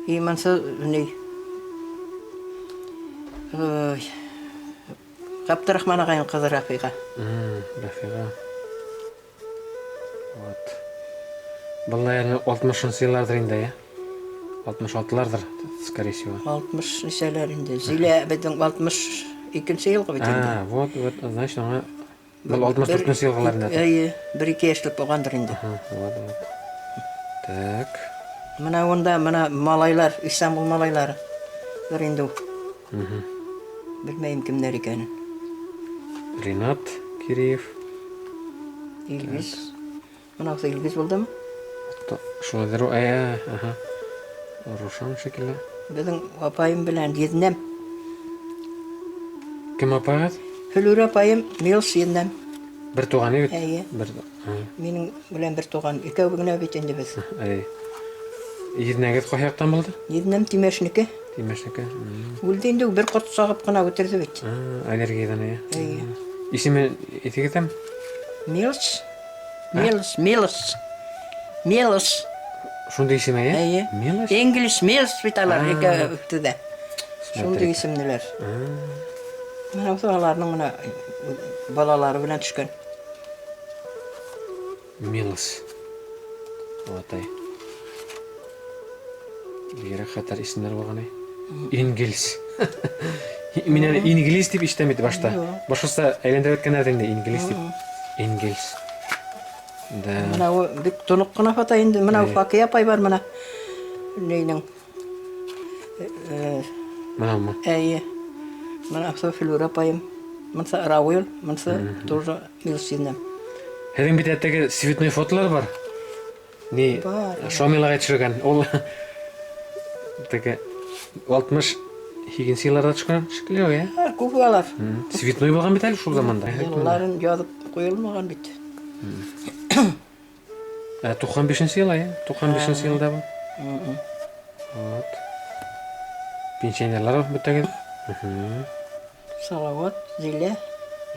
И мынсы ни? Ой. Ғабдрахман ағайның ҡыҙы Рафиға. Рафиға. Вот. Был, наверное, алтмышынсы йылларҙыр инде, ә? Алтмыш алтыларҙыр, скорее всего. Алтмыш нисәләр инде. Зилә беҙҙең алтмыш икенсе йылғы бит инде. А, вот, вот, значит, аңа Был 64 елғылар инде. Әйе, 1-2 яшьлек булгандыр инде. Вот, вот. Так. Менә монда менә малайлар, Истанбул малайлары. Бер инде ул. Белмәйем кемнәр икәнен. Ринат Киреев. Илгиз. Менә Илгиз булдымы? Шулайдыр ул. Ә, аһа. Рушан шикелле. Безнең апаем белән езнәм. Кем апагыз? Флүрә апаем, Милс езнәм. Бер туган бит? Әйе. Бер. Минем белән бер туган. Икәү генә бит инде без. Әйе. Езнәгез кай яктан булды? Езнәм Тимәшнеке. Тимәшнеке. Үлде инде, бер корт сагып кына үтерде бит. Аллергиядан, әйе. Әйе. Исеме әйтегез. Милс. Милс, Милс. Милс. Шундый исем, әйе? Әйе. Милос? Инглиш Милс бит алар икәү дә. Шундый исемлеләр. Менә аларның менә балалары белән төшкән. Милос. Олатай. Бигрәк хәтәр исемнәр булган, әй. Ингельс. Мин әле инглиз дип ишетәм бит башта. Башкортса әйләндереп әйткәннәр инде инглиз дип. Ингельс. Да. Менә ул бик тонык кына фото инде. Менә Факия апай бар менә. Нейнең. Менәме? Әйе. Менә шул Флүрә апаем. Монысы Рауил, монысы тоже Милсинә. Һеҙҙең бит әттәге цветной фотолар бар. Ни, Бар. Шамил ағай төшөргән. Ул теге 68 елларда төшкән шикелле, ә? Бар, күп алар. Цветной булган бит әле шул заманда. Елларын язып куелмаган бит. Ә 95 ел, әйе. 95 елда бу. Вот. Пенсионерлар бөтәгез. Салават, Зилә,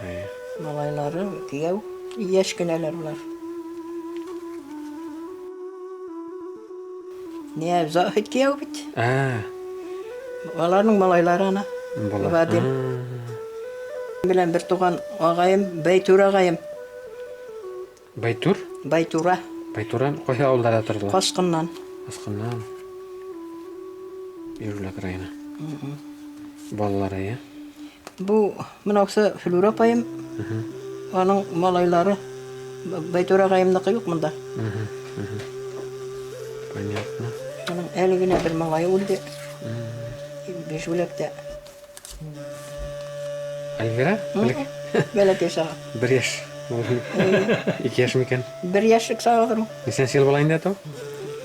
Әйе. малайлары, кияү, яшь кенәләр булар. Не, Заһид кияү бит. Ә, Аларның малайлары ана. бала. Вадим. Белән бер туган агаем, Бәйтүр агаем. Байтур? Байтура, Байтура кайсы авылдарда тордылар? Каскыннан. Аскыннан. Бирүләк районы. Балалары, әйе. Бу менәүсе Флүрә апаем. Аның малайлары Байтур агаемныкы юк монда. Понятно. Аның әле генә бер малае үлде. Бишбүләктә. Альвира? Бәләкәй. Бәләкәй чагы. Бер яшь. 2 яшь микән? Бер яшьлек чагыдыр ул. Нисәнче ел була инде ул?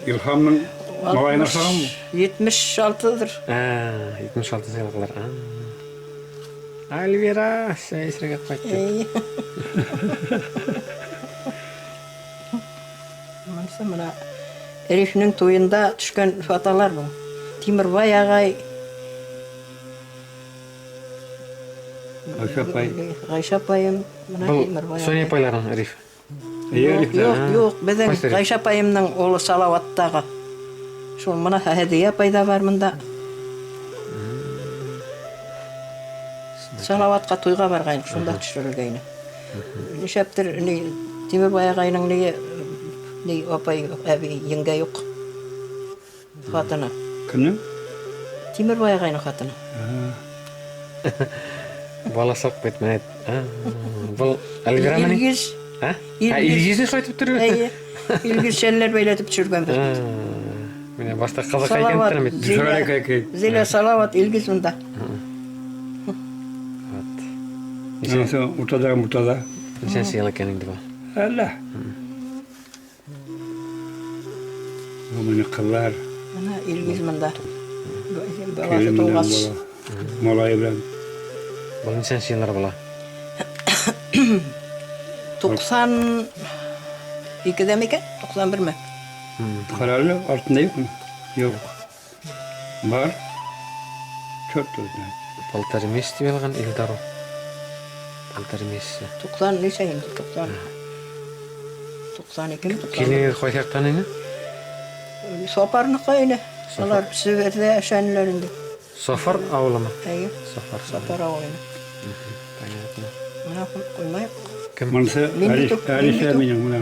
Илһамның малаена охшаганмы? 76-дыр. А, 76 елгылар. А. Альвира, сәйсрәгә кайтты. Әйе. Монысы менә Рифнең туенда төшкән фотолар бу. Тимербай агай, Гайшә апай. Гайшә апаем, менә Был Тимербай. Соня агай. апайларың Риф. Әйе, Юк, Рифләр. юк, юк, безнең Кайсы Риф? Гайшә апаемның улы Салаваттагы. Шул менә Һәдия апай да бар монда. Салаватка туйга барган, шунда төшерелгәйне. Нишләптер ни Тимербай агайның ни ни апай әби еңгә юк. Хатыны. Кемнең? Тимербай агайның хатыны. Баласак бит менә. А, Был Альвира мени? Илгиз. А? Илгиз. Илгизне шулай итеп торыр. Әйе. Илгиз шәлләр бәйләтеп төшергән бит. Менә башта казак икән Салават, торам бит. Зилә, Төшерә икән. Зилә Салават, Илгиз монда. Вот. Анысы уртада, уртада. Нисәнче ел икән инде бу? Әллә. Бу мине кызлар. Менә Илгиз монда. Баласы Килен белән тулгач. бала. Малае белән. Был нисәнче еллар була? 92-дә микән? 91-ме? Кара әле, артында юкмы? Юк. Бар. Черт его знает. Полтора месяца дип язылган Илдар ул. Полтора месяца. 90 ничә инде? 90. 92 ме? 90. Килен кайсы яктан инде? Сапарныкы инде. Алар Себердә яшәнеләр инде. Сафар авылымы? Әйе, Сафар. Сапар авылы. Понятно. Менә куймайык. Кем? Монысы Мин бит Әлиф, Әлифә минем менә.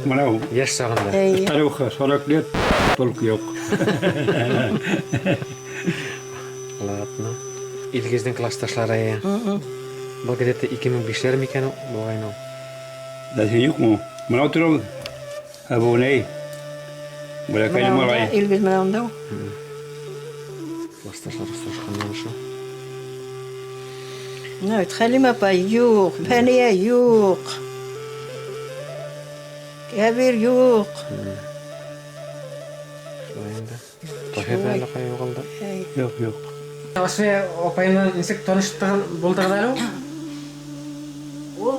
Менә ул. Яшь сагында. Әйе. Старуха, 40 лет, толк юк. Ладно. Илгизнең классташлары. әйе. Был где-то 2005-ләр микән булғайны ул. Ләкин юҡмы? Мына ултыра ул. Ә бу ни? Бәләкәй малай. Илгиз менә унда. Классташлар осрашҡандан шул. Менә бит Хәлимә апай юк, Фәния юк. Кәбир юк. Шулай инде. Таһир ҙа әллә ҡайҙа юғалды. Әй. Юҡ, юҡ. Асия апай менән нисек таныштығын булдығыҙ әле ул? Ул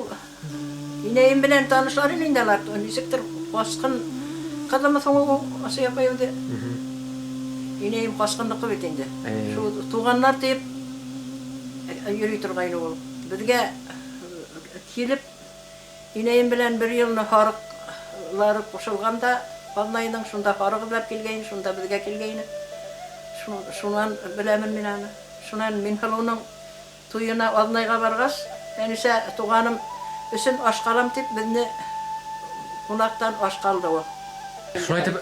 инәйем белән танышлар ине инде алар. Нисектер Ҡасҡын ҡыҙымы һуң ул Асия апай үҙе? Инәйем Ҡасҡынныҡы бит инде. Әй. Шул туғаннар тип йөрөй торғайны ул. Беҙгә килеп инәйем белән бер йылны һарыҡлары ҡушылғанда Аҙнайҙың шунда һарыҡ эҙләп килгәйне, шунда беҙгә килгәйне. Шунан беләмен мин аны. Шунан Минһылыуның туйына Аҙнайға барғас, Әнисә туғаным өсөн аш ҡалам тип беҙҙе ҡунаҡтан аш ҡалды ул. Шулай итеп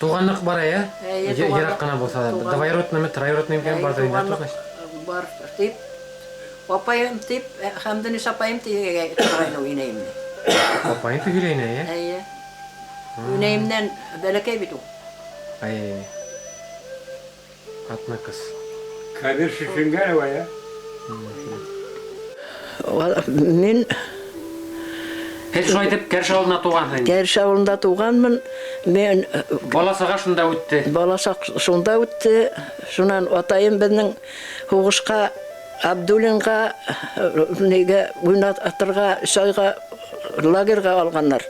туғанлыҡ бар, ә? Әйе, туғанлыҡ. Йыраҡ ҡына булһа ла. Туғанлыҡ. Двоюродныймы, троюродный микән Әйе, барҙыр инде, туғанлыҡ значит. Бар тип, апайым тип, Хәмдениса апайым тигән торғайны ул инәйемде. Апайың тип һөйләй ине, ә? Әйе. Инәйемдән бәләкәй бит ул. Ай, Атна ҡыҙ. Кәбир шешенгән я. Мин Һеҙ шулай итеп Кәрше ауылында тыуғанһың. Кәрше ауылында тыуғанмын. Мин Бала саға шунда үтте. бала саҡ шунда үтте. Шунан атайым беҙҙең һуғышҡа Абдуллинға нигә уйнатырға өс айға лагерға алғандар.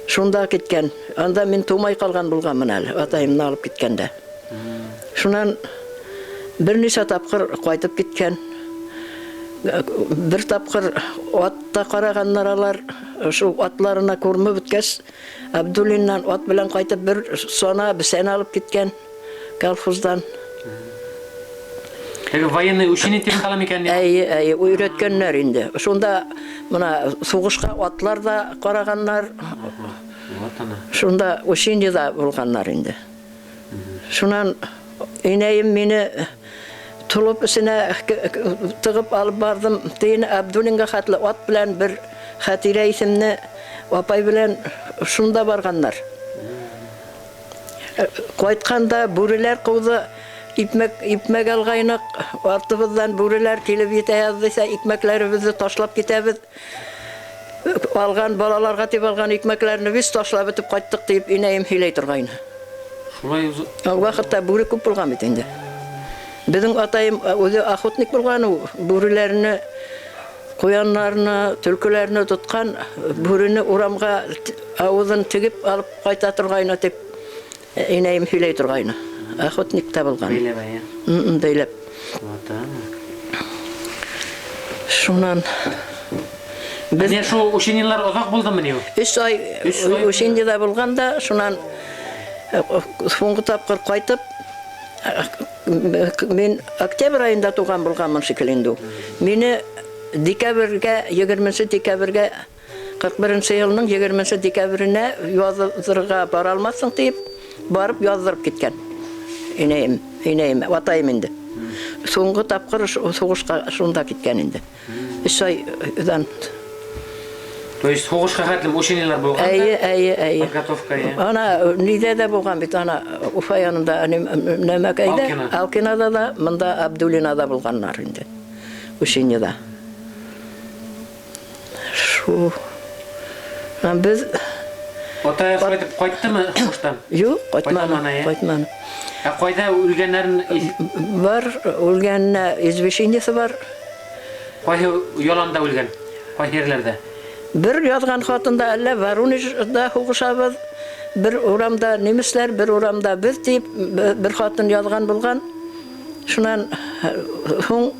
Шунда киткән. Анда мин тыумай ҡалған булғанмын әле, атайымды алып киткәндә. Шунан бер нисә тапҡыр ҡайтып киткән. Бер тапҡыр атта ҡарағандар алар, шул атларына күрмә бөткәс, Абдуллиннан ат белән ҡайтып бер сана бесән алып киткән колхоздан. Теге военный учение тип ҡала микән? Әйе, әйе, өйрәткәннәр инде. Шунда мына һуғышҡа атлар да ҡарағаннар, Вот ана. шунда учениеда булғаннар инде. Шунан инәйем мине толоп эсенә тығып алып барҙым. Тейен Абдуллинға хәтле ат белән бер Хәтирә исемле апай белән шунда барғаннар. Ҡайтҡанда бүреләр ҡыуҙы, икмәк алғайныҡ, артыбыҙҙан бүреләр килеп етә яҙҙыйса, икмәкләребеҙҙе ташлап китәбеҙ. Алған балаларға тип алған икмәкләрне беҙ ташлап бөтөп ҡайттыҡ тип инәйем һөйләй торғайны. Шулай Ул ваҡытта бүре күп булған бит инде. Беҙҙең атайым үҙе охотник булған, ул бүреләрне, ҡуяннарны, төлкөләрне тотҡан, бүрене урамға ауыҙын тегеп алып ҡайта торғайны тип инәйем һөйләй торғайны. Охотник та булған. Бәйләп, әйе. Бәйләп. Вот ана. Шунан беҙ Менә шул учениелар оҙаҡ булдымы ни ул? 3 ай Өс ай учениеда булған да, шунан һуңғы тапҡыр ҡайтып, мин октябрь айында туған булғанмын шикелле инде ул. Мине декабргә, 20 декабргә, 41 йылның 20 декабренә яҙҙырырға бара алмаҫһың тип, барып яҙҙырып киткән. Инәйем, инәйем, атайым инде. Һуңғы тапҡыр һуғышҡа шунда киткән инде. 3 айҙан. То есть һуғышҡа хәтлем учениелар булған да? Әйе, әйе, әйе. Подготовка, әйе. Ана ниҙә дә булған бит, ана Уфа янында нәмәкәйҙә, Алкина. Алкинада да, мында Абдуллинада булғаннар инде. Учениеда. Шу. Һәм беҙ Атай шулай итеп ҡайттымы һуғыштан? Юҡ, ҡайтманы, Ҡайтманы, әйе. ҡайтманы. Ә ҡайҙа үлгәндәрен Бар, үлгәненә извещениесе бар. Ҡайһы яланда үлгән? Ҡайһы ерләрҙә? Бер яҙған хатында әллә Воронежда һуғышабыҙ, бер урамда немецләр, бер урамда беҙ тип бер хатын яҙған булған. Шунан һуң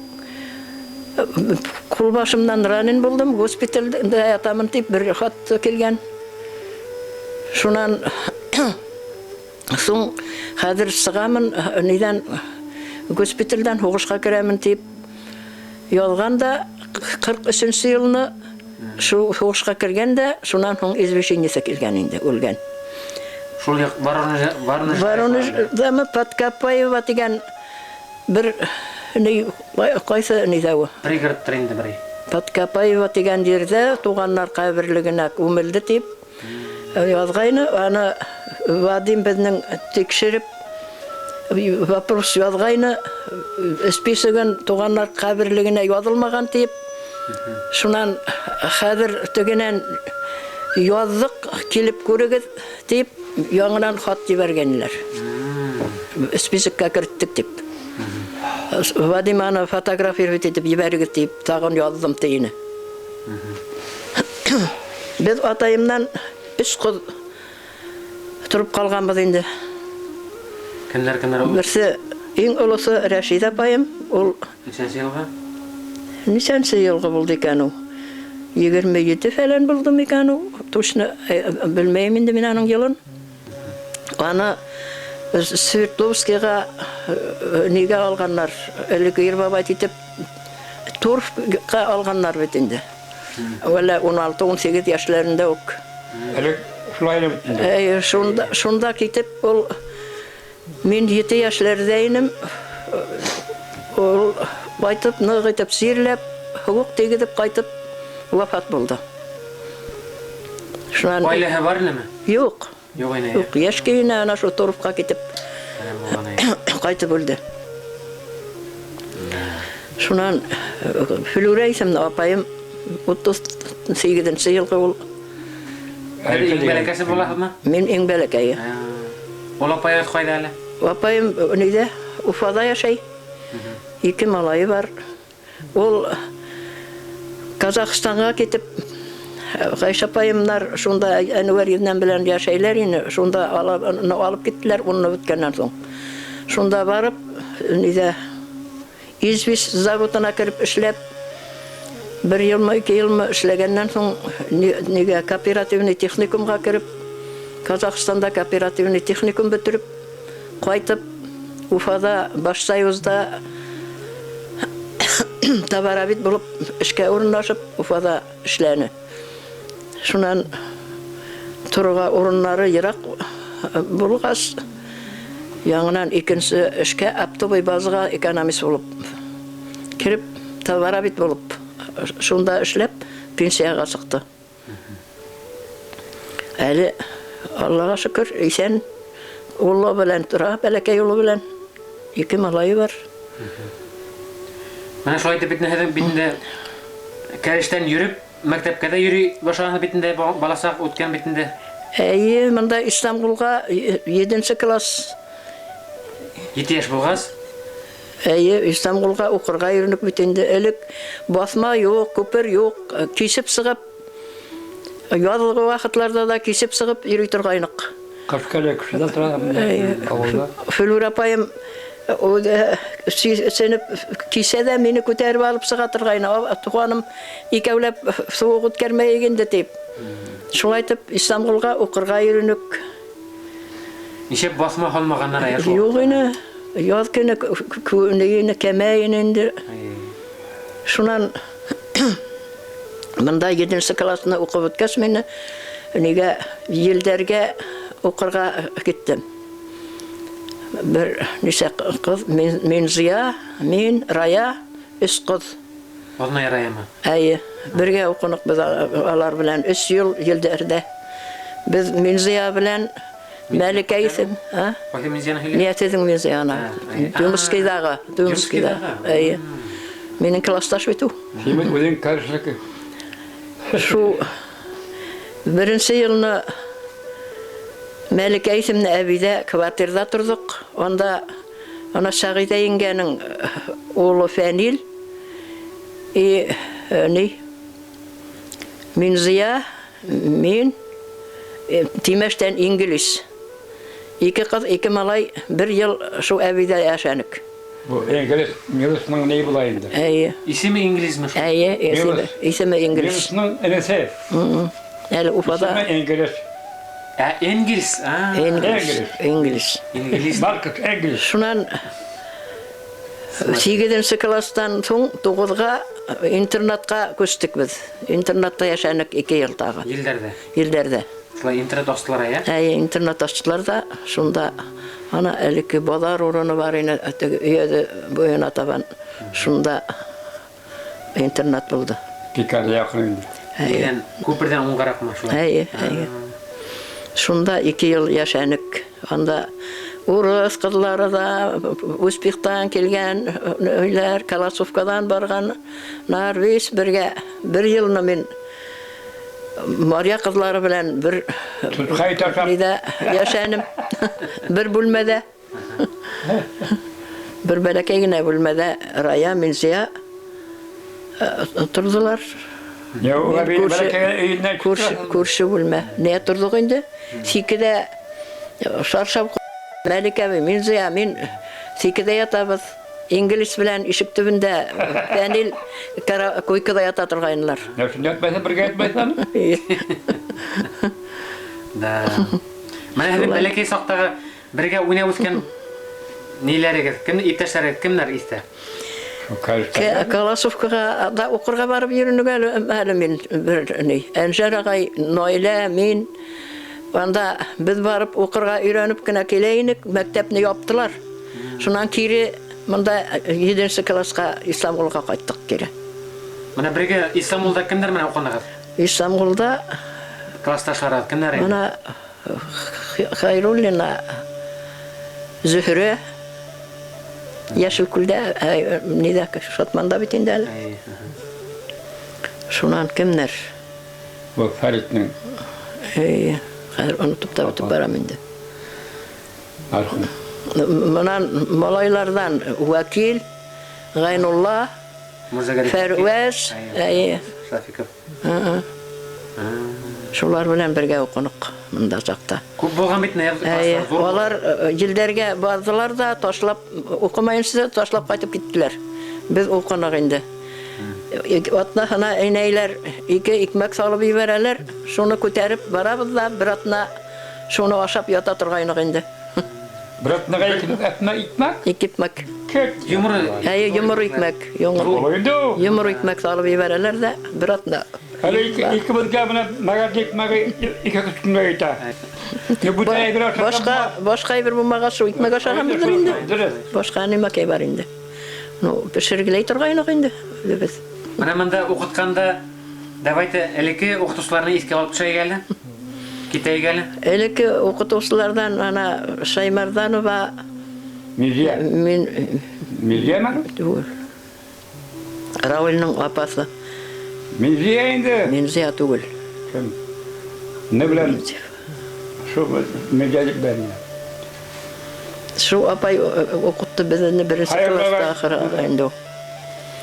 ҡулбашымдан ранен булдым, госпитальдә ятамын тип бер хат килгән. Шунан һуң хәҙер сығамын, нидән госпитальдән һуғышҡа керәмен тип яҙған да, 43 йылны шу һуғышҡа кергән дә, шунан һуң извещениесе килгән инде, үлгән. Шул яҡ Воронеж, Воронеж. Воронеждамы Подкопаева тигән бер Ни ҡайсы нидә ул? Пригородтыр инде берәй. Подкопаева тигән ерҙә туғандар ҡәберлегенә күмелде тип яҙғайны. Аны Вадим беҙҙең тикшереп вопрос яҙғайны, списогын туғандар ҡәберлегенә яҙылмаған тип. Шунан хәҙер тегенән яҙҙыҡ, килеп күрегеҙ тип яңынан хат ебәргәнеләр. Списокка керттек тип. Вадим аны фотографировать итеп ебәрегеҙ тип тағын яҙҙым тине. Беҙ атайымдан өс ҡыҙ тороп ҡалғанбыҙ инде. Кемдәр кемдәр ул? Берсе иң олоһо Рәшиҙә апайым, ул Нисәнсе йылғы? Нисәнсе йылғы булды икән ул? 27 фәлән булды микән ул? Точно белмәйем инде мин аның йылын. Аны Свердловскийға нигә алғаннар? Элек бабай итеп торфка алғаннар бит инде. Әллә 16-18 йәшләрендә үк. Элек шулай бит инде. Әй, шунда китеп ул мин 7 йәшләрдә инем. Ул ҡайтып, ныҡ итеп сирләп, һыуыҡ тейгеҙеп ҡайтып вафат булды. Шунан Ғаиләһе бар инеме? Юҡ. Юҡ ине. Юҡ, йәш көйөнә ана шул торфҡа китеп ҡайтып үлде. Шунан Флүрә исемле апайым 38-нсе йылғы ул. Әле иң бәләкәсе булаһызмы? Мин иң бәләкәйе. Ул апайығыҙ ҡайҙа әле? Апайым нейҙә? Уфала йәшәй. Ике малайы бар. Ул Казахстанға китеп, Ғәйшә апайымдар шунда Әнүәр еҙнәм белән йәшәйләр ине. Шунда алып киттеләр, уны бөткәннән һуң. Шунда барып, нейҙә известь заводына кереп эшләп, бер йылмы, ике йылмы эшләгәннән һуң нигә кооперативный техникумға кереп, Казахстанда кооперативный техникум бөтөрөп, ҡайтып Уфада Башсоюзда товаровед булып эшкә урынлашып Уфада эшләне. Шунан торорға урыннары йыраҡ булғас, яңынан икенсе эшкә оптовый базаға экономист булып кереп, товаровед булып шунда эшләп пенсияға сыҡты. Әле Аллаға шөкөр, иҫән, улы белән тора, бәләкәй улы белән. Ике малайы бар. Менә шулай итеп бит һеҙҙең бит инде кәрештән йөрөп, мәктәпкә дә йөрөй башлағанһыҙ бит инде, баласаҡ үткән бит инде. Әйе, мында Истанбулға 7-нсе класс. 7 йәш булғас? Әйе, Истанбулға уҡырға йөрөнөк бит инде. Элек баҫма юҡ, күпер юҡ, кисеп сығып, яҙғы ваҡытларҙа да кисеп сығып йөрөй торғайныҡ. Ҡыш көне кешеләр тора ауылда. Флүр апайым сенеп кисә дә мине күтәреп алып сыға торғайны. Туғаным икәүләп һыуыҡ үткәрмәйек инде тип. Шулай итеп Истанбулға уҡырға йөрөнөк. Нисек баҫма һалмағандар әйе шул? Юҡ ине. Яҙ көнө көнө кәмә ине инде. Шунан мында 7-нсе классны уҡып бөткәс, мине нигә елдәргә уҡырға киттем. Бер нисә ҡыҙ, мин Зия, мин Рая, өс ҡыҙ. Оҙнай Раямы? Әйе, бергә уҡыныҡ беҙ алар белән 3 йыл елдәрҙә. Беҙ Минзия белән Мәликә исем, а? Ҡайһы Минзияны һөйләй? Ниәтеҙең Минзияны. Думскийҙағы, Думскийҙа. Әйе. Минең классташ бит ул. Һин үҙең кәрешлеке. Шул беренсе йылны Мәликә исемле әбейҙә квартирҙа торҙоҡ. Унда ана Сәғиҙә еңгәнең улы Фәнил и ни Минзия, мин Тимәштән инглиз. Ике ҡыҙ, ике малай бер йыл шул әбейҙә йәшәнек. Бу инглиз Милосның ни була инде? Әйе. Исеме инглизме шул? Әйе, исеме инглиз. Милосның энесе. Әле Уфада. Исеме инглиз. Ә, Энгельс, а. Энгельс. Энгельс. Инглиз. Маркс Энгельс. Шунан 8-нсе класстан һуң 9-ға интернатҡа күстек беҙ. Интернатта йәшәнек 2 йыл тағы. Елдәрҙә. Елдәрҙә. Шулай интернат астылар, ә? Әйе, интернат астылар да, шунда ана элекке базар урыны бар ине, теге өйәде буена табан. Шунда интернат булды. Пекарня якын инде. Әйе. Нидән, күпердән уңгаракмы шулай? Әйе, әйе. Шунда 2 ел яшәнек. Анда урыс кызлары да, Успехтан килгән өйләр, Колосовкадан барган Нарвис бергә бер елны мин Мария кызлары белән бер Туткай ташлап. нидә яшәнем. Бер бүлмәдә. Бер бәләкәй генә бүлмәдә Рая, Минзия тордылар. Я Мин ул күрше- бәләкәй өеннән Күрше, күрше бүлмә. Нә тордык инде? Сикедә шаршап Мәлик әби, Минзия, мин сикедә ятабыз. Инглиз белән ишек төбендә Фәнил койкада ята торгайнылар. Я шунда ятмайсың, бергә ятмайсың. Да. Менә һеҙҙең бәләкәй саҡтағы бергә уйнап үҫкән ниләрегеҙ, кем иптәштәрегеҙ, кемдәр иҫтә? Колосовкаға да уҡырға барып йөрөнөк әле мин бер ни. Әнжәр ағай, Наилә, мин. Анда беҙ барып уҡырға өйрәнеп кенә килә инек, мәктәпне яптылар. Шунан кире мында 7 классҡа Исламғолға ҡайттыҡ кире. Менә бергә Исламулда кемдәр менән уҡынығыҙ? Исламғолда Классташларығыҙ кемдәр ине? мына Хайруллина Зөһрә Йәшелкүлдә, нидә, Шатманда бит инде әле. Әй, аһа. Шунан кемдәр? Бу Фәритнең Әй, хәҙер онотоп та бөтөп барам инде. мәрхүм. Мынан малайларҙан Вәкил, Ғайнулла, Мурзагалиев. Фәрүәз, Әй, әй, Шафиков. шулар белән бергә уҡыныҡ мында саҡта. Күп булған бит инде Әй, класслар, ҙур булған. алар елдәргә барҙылар ҙа ташлап уҡымайынса ташлап ҡайтып киттеләр. Беҙ уҡыныҡ инде. Атнаһына инәйләр 2 икмәк салып ебәрәләр, шуны күтәреп барабыҙ ҙа бер атна шуны ашап ята торғайныҡ инде. Бер атнаға ике икмәк? 2 икмәк. Кет. Йоморо. Әйе, йоморо икмәк, йоморо. Ул инде ул. Йоморо икмәк салып ебәрәләр ҙә бер атна. Әле ике безгә менә мәгәр икмәге ике көнгә җитә. Не бу әйбер ашап. Башка әйбер булмагач, шул икмәк ашағанбыҙҙыр инде. Дөрес. Башка нимәкәй бар инде. Ну, пешергеләй торғайныҡ инде үҙебеҙ. Менә монда уҡытҡанда давайте элекке уҡытыусыларны иҫкә алып төшәйек әле. Китәйек әле. Элекке уҡытыусыларҙан ана Шаймарданова Милия. мин Милияме? түгел. Рауилның апасы. Милия инде. Минзия түгел. Кем? Не беләм. Шул Милия дип беләм. Шул апай уҡытты беҙҙе беренсе Хәйерле класста ағай. ахыры инде. ул.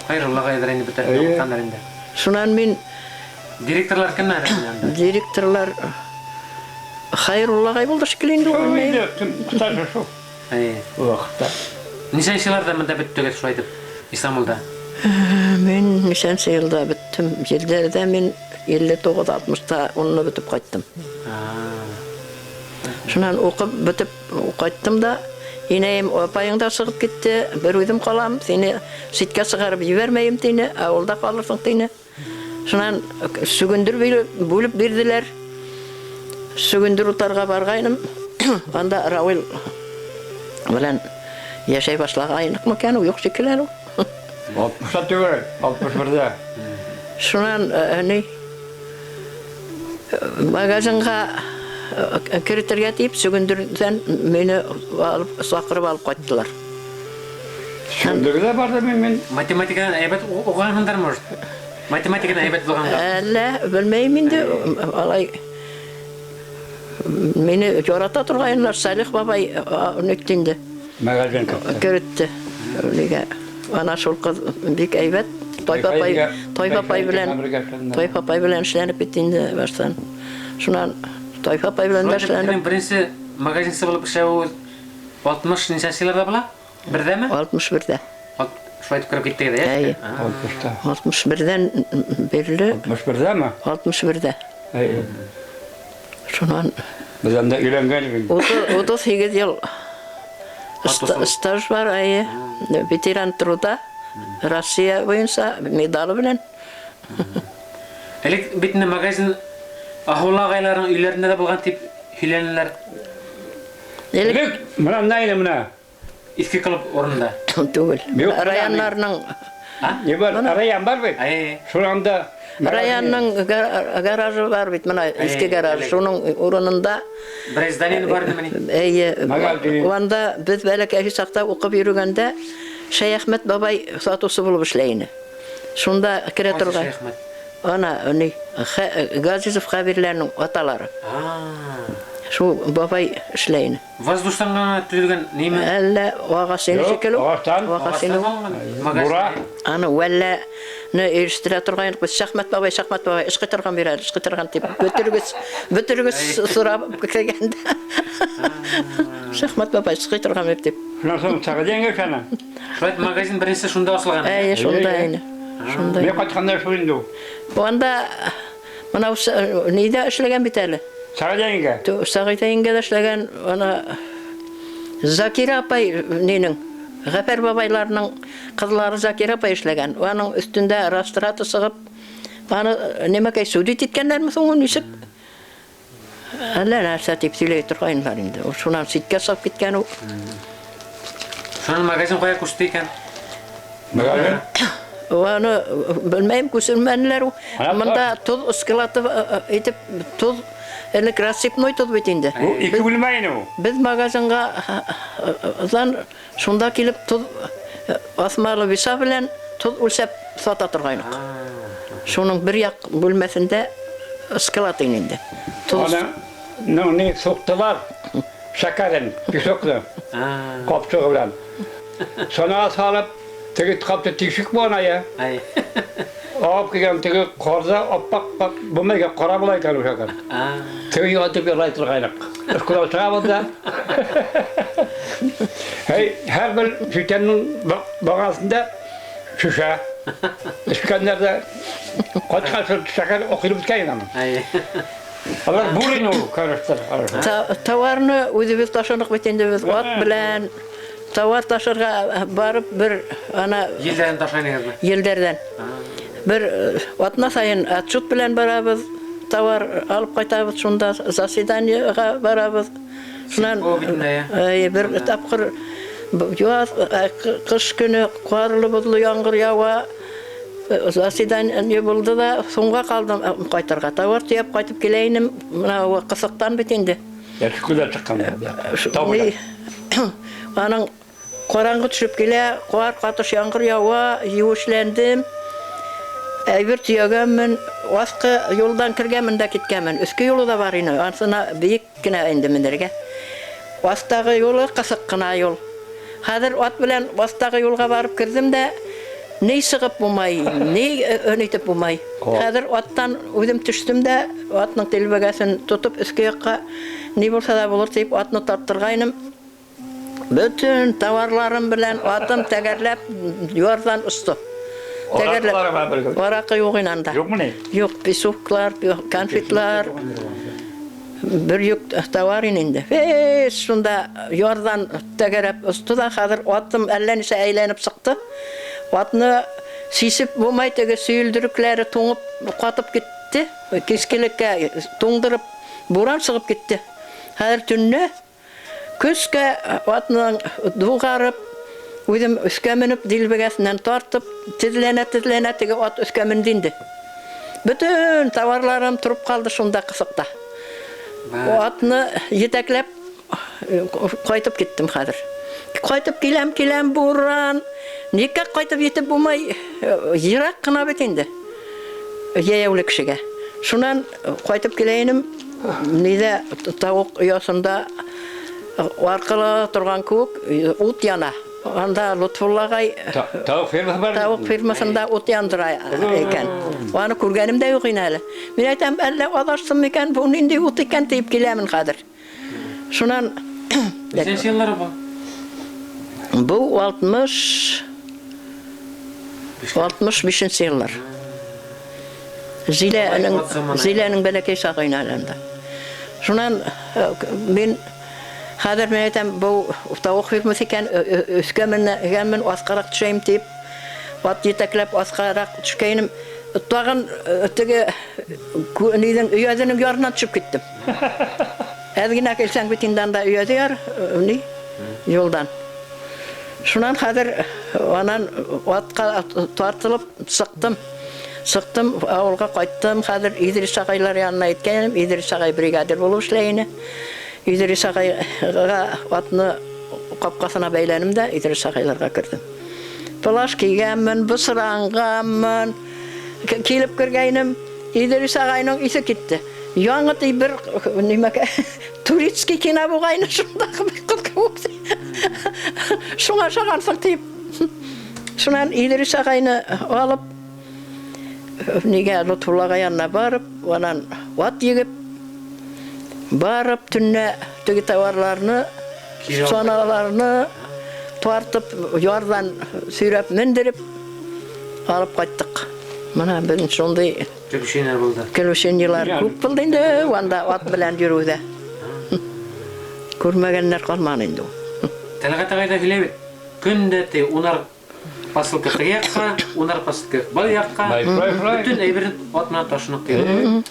Хәйрулла ағайҙыр инде бөтә Әйе. уҡытҡандар инде. Шунан мин Директорлар кемдәр инде? директорлар Хайрулла ағай булды шикелле инде ул. Шул белмәйем. инде кем старшы шул. Әйе. Ул вакытта. Нисәнсе йылларҙа монда бөттөгөҙ шулай итеп Исламулда? Мин нисәнсе йылда бөттөм. Елдәрҙә мин 59-60-та унны бөтөп ҡайттым. Шунан уҡып бөтөп ҡайттым да, инәйем апайың да сығып китте, бер үҙем ҡалам, һине ситкә сығарып ебәрмәйем тине, ауылда ҡалырһың тине. Шунан сөгөндөр бүлеп бирҙеләр. Сөгөндөр утарға барғайным. Анда Рауил белән йәшәй башлағайныҡ микән, ул юҡ шикелле әле ул. 60-та түгел, 61-дә. Шунан ни магазинға керетергә тип сөгөндөрҙән мине алып, саҡырып алып ҡайттылар. Сөгөндөргә бардым мин. Математикадан әйбәт уҡығанһыңдар, может? Математикадан әйбәт булғанға. Әллә, белмәйем инде, алай мине ярата торғайнылар, Салих бабай нитте инде. Магазин кертте. Керетте. Нигә? Ана шул ҡыҙ бик әйбәт. Тайфа апай белән, Тайфа апай белән эшләнеп китте инде баштан. Шунан Тайфа апай белән дә эшләнеп. Һинең беренсе магазинсы булып эшләүе 60 нисәнсе йылларҙа була? Берҙәме? 61-дә. Шулай итеп кереп киттегеҙ, ә? Әйе. 60-та. 61-дән бирле. 61-дәме? 61-дә. Әйе. Шунан Без анда өйләнгән идек. 38 йыл стаж бар, әйе. Ветеран труда Россия буйынса медалы белән. Элек бит инде магазин Ахулла ағайларының өйләрендә дә булған дип һөйләнеләр. Элек Элек менә менә инде менә. Иҫке клуб урынында. түгел. Юк, Раяннарның Не бар? Раян бар бит. Әй, Шул анда Раянның гаражы бар бит, менә иске гараж. элек. Шуның урынында Берәр здание бар идеме ни? Әйе, Магазин. анда без бәләкәй чакта укып йөргәндә Шәяхмәт бабай сатучы булып эшләй ине. Шунда керә Кайсы торган. Шәяхмәт? Ана, ни, Газизов Хәбирләрнең аталары. Шул бабай эшләй ине. Воздуштан гына төзелгән ниме? Әллә агасы Юк, шикелле. агачтан. Агасы. Магазин. Бура. Аны вәлләне ирештерә торган идек. Без Шәхмәт бабай, Шәхмәт бабай, эш кайтарган бирә, эш кайтарган дип. Бөтергез, бөтергез сорап кергәндә. Шәхмәт бабай эш кайтарган бир дип. Шуннан соң Сәгыйдә шана. Шулай итеп, магазин беренче шунда асылган. Әйе, шунда Әйе. ине. Шунда. Мин кайтканда шул инде ул. Анда менә нидә эшләгән бит әле. Сәгыйдә еңгә. Сәгыйдә еңгә дә эшләгән, ана Закира апай нинең Гафәр бабайларының кызлары Закира апай эшләгән. Аның өстендә растрата чыгып, аны немәкәй судить иткәннәрме соң, ул ничек? Әллә нәрсә дип сөйләй торгайнылар инде. Ул шуннан читкә чыгып киткән ул. Шуннан магазин кая күчте икән? Магазин. Аны белмәйем, күчермәнеләр ул. Ана Монда тоз склады итеп тоз элек рассыпной тоз бит инде. Бу ике бүлмә инде ул. Без магазинга дан шунда килеп тоз асмалы веса белән тоз үлчәп сата торгайнык. Шуның бер як бүлмәсендә склад инде. Тоз Аны ну, не суктылар. Шәкәрен, песокны, капчыгы белән. Санага салып, теге капты тишек булган ая. Әй. Алып килгән теге карда аппак пак булмай икән, кара була икән ул шәкәр. Теге ятып елай торгайнык. Школа чыгабыз да. Һәй, һәрбер читәннең багасында шешә. Эчкәннәрдә кайткан шул шәкәр окыйлып беткән аның. Әй. Алар бурин ул, караштыр. Товарны үзебез ташыдык бит инде без ат белән товар ташырга барып бер ана Елдәрен ташладыгызмы? Елдәрдән. Бер атна саен отчет белән барабыз, товар алып кайтабыз, шунда заседаниега барабыз. Шуннан Сельпо битендә, я? Бер тапкыр яз, кыш көне карлы бозлы яңгыр ява. Заседание булды да, соңга калдым кайтырга. Товар төяп кайтып килә инем, менә ул кысыктан бит инде. Яшь күлдә чыккан. Тау белән. Аның караңгы төшеп килә, кар катыш яңгыр ява, юешләндем. Әйбер төягәнмен, аскы юлдан кергәнмен дә киткәнмен. Өске юлы да бар ине, ансына биек кенә инде менергә. Астагы юлы кысык кына юл. Хәзер ат белән астагы юлга барып кердем дә, ни чыгып булмай, ни өн итеп булмай. Хәзер аттан үзем төштем дә, атның тилбәгәсен тотып өске якка ни булса да булыр дип атны тарттыргайным. Бөтен товарларым белән атым тәгәрләп ярдан очты. Тәгәрләп. Аракылары бар бер. Аракы юк инде анда. Юкмы ни? Юк, песоклар, конфетлар, бер йөк товар инде. Һич шунда ярдан тәгәрәп очты да, хәзер атым әллә ничә әйләнеп чыкты. Атны сисеп булмай, теге сөелдерекләре туңып катып китте. Кискелеккә туңдырып буран чыгып китте. Хәзер төнлә көскә атның дугарып, үзем өскә менеп, дилбегәсеннән тартып, тезләнә-тезләнә теге ат өскә менде инде. Бөтен товарларым торып калды шунда кысыкта. Атны җитәкләп кайтып киттем хәзер. Кайтып киләм, киләм, буран. Никә кайтып җитеп булмай, ерак кына бит инде. Җәяүле кешегә. Шуннан кайтып килә инем, нидә тавык оясында аркылы торган күк ут яна. Анда Лотфулла агай Тавык фермасы бар. тавык фермасында ут яндыра икән. Аны күргәнем дә юк инде әле. Мин әйтәм, әллә адаштым микән, бу нинди ут икән дип киләмен хәзер. Шуннан Ничәнче еллар бу? бу 60 65 еллар. Зиләнең Ват заманы. Зиләнең бәләкәй чагы инде әле анда. Шуннан мин хәзер мин әйтәм, бу тавык фермасы икән, өскә менгәнмен, аскарак төшәйм дип, ат җитәкләп аскарак төшкәйнем. Тағын теге нейҙең өйәҙенең ярына төшөп киттем. Әҙ генә килсәң бит инде анда өйәҙе яр, ни, юлдан. Шунан хәҙер анан атҡа тартылып сыҡтым. Сыҡтым, ауылға ҡайттым. Хәҙер Иҙрис ағайлар янына еткәнем. Иҙрис ағай бригадир булып эшләй ине. Иҙрис ағайға атны ҡапҡаҫына бәйләнем дә Иҙрис ағайларға керҙем. Плащ кейгәнмен, бысранғанмын. Килеп кергәйнем, Иҙрис ағайның иҫе китте. Яңы ти бер нимәкә турецкий кино булғайны шундағы бер ҡыҙ кеүек. Шуңа оҡшағанһың тип. Шунан Иҙрис ағайны алып нигә Лотфулла ағай янына барып, анан ат егеп барып төнлә теге тауарларны, саналарны тартып, ярҙан сөйрәп мендереп алып ҡайттыҡ. Мына беҙҙең шундай Приключениялар булды. Приключениялар күп булды инде, анда ат белән йөрөүҙә. Күрмәгәннәр ҡалманы инде ул. Тәлғәт ағай ҙа һөйләй бит. Көн дә ти унар посылка теге яҡҡа, унар посылка был яҡҡа. Бөтөн әйберен ат менән ташыныҡ ти.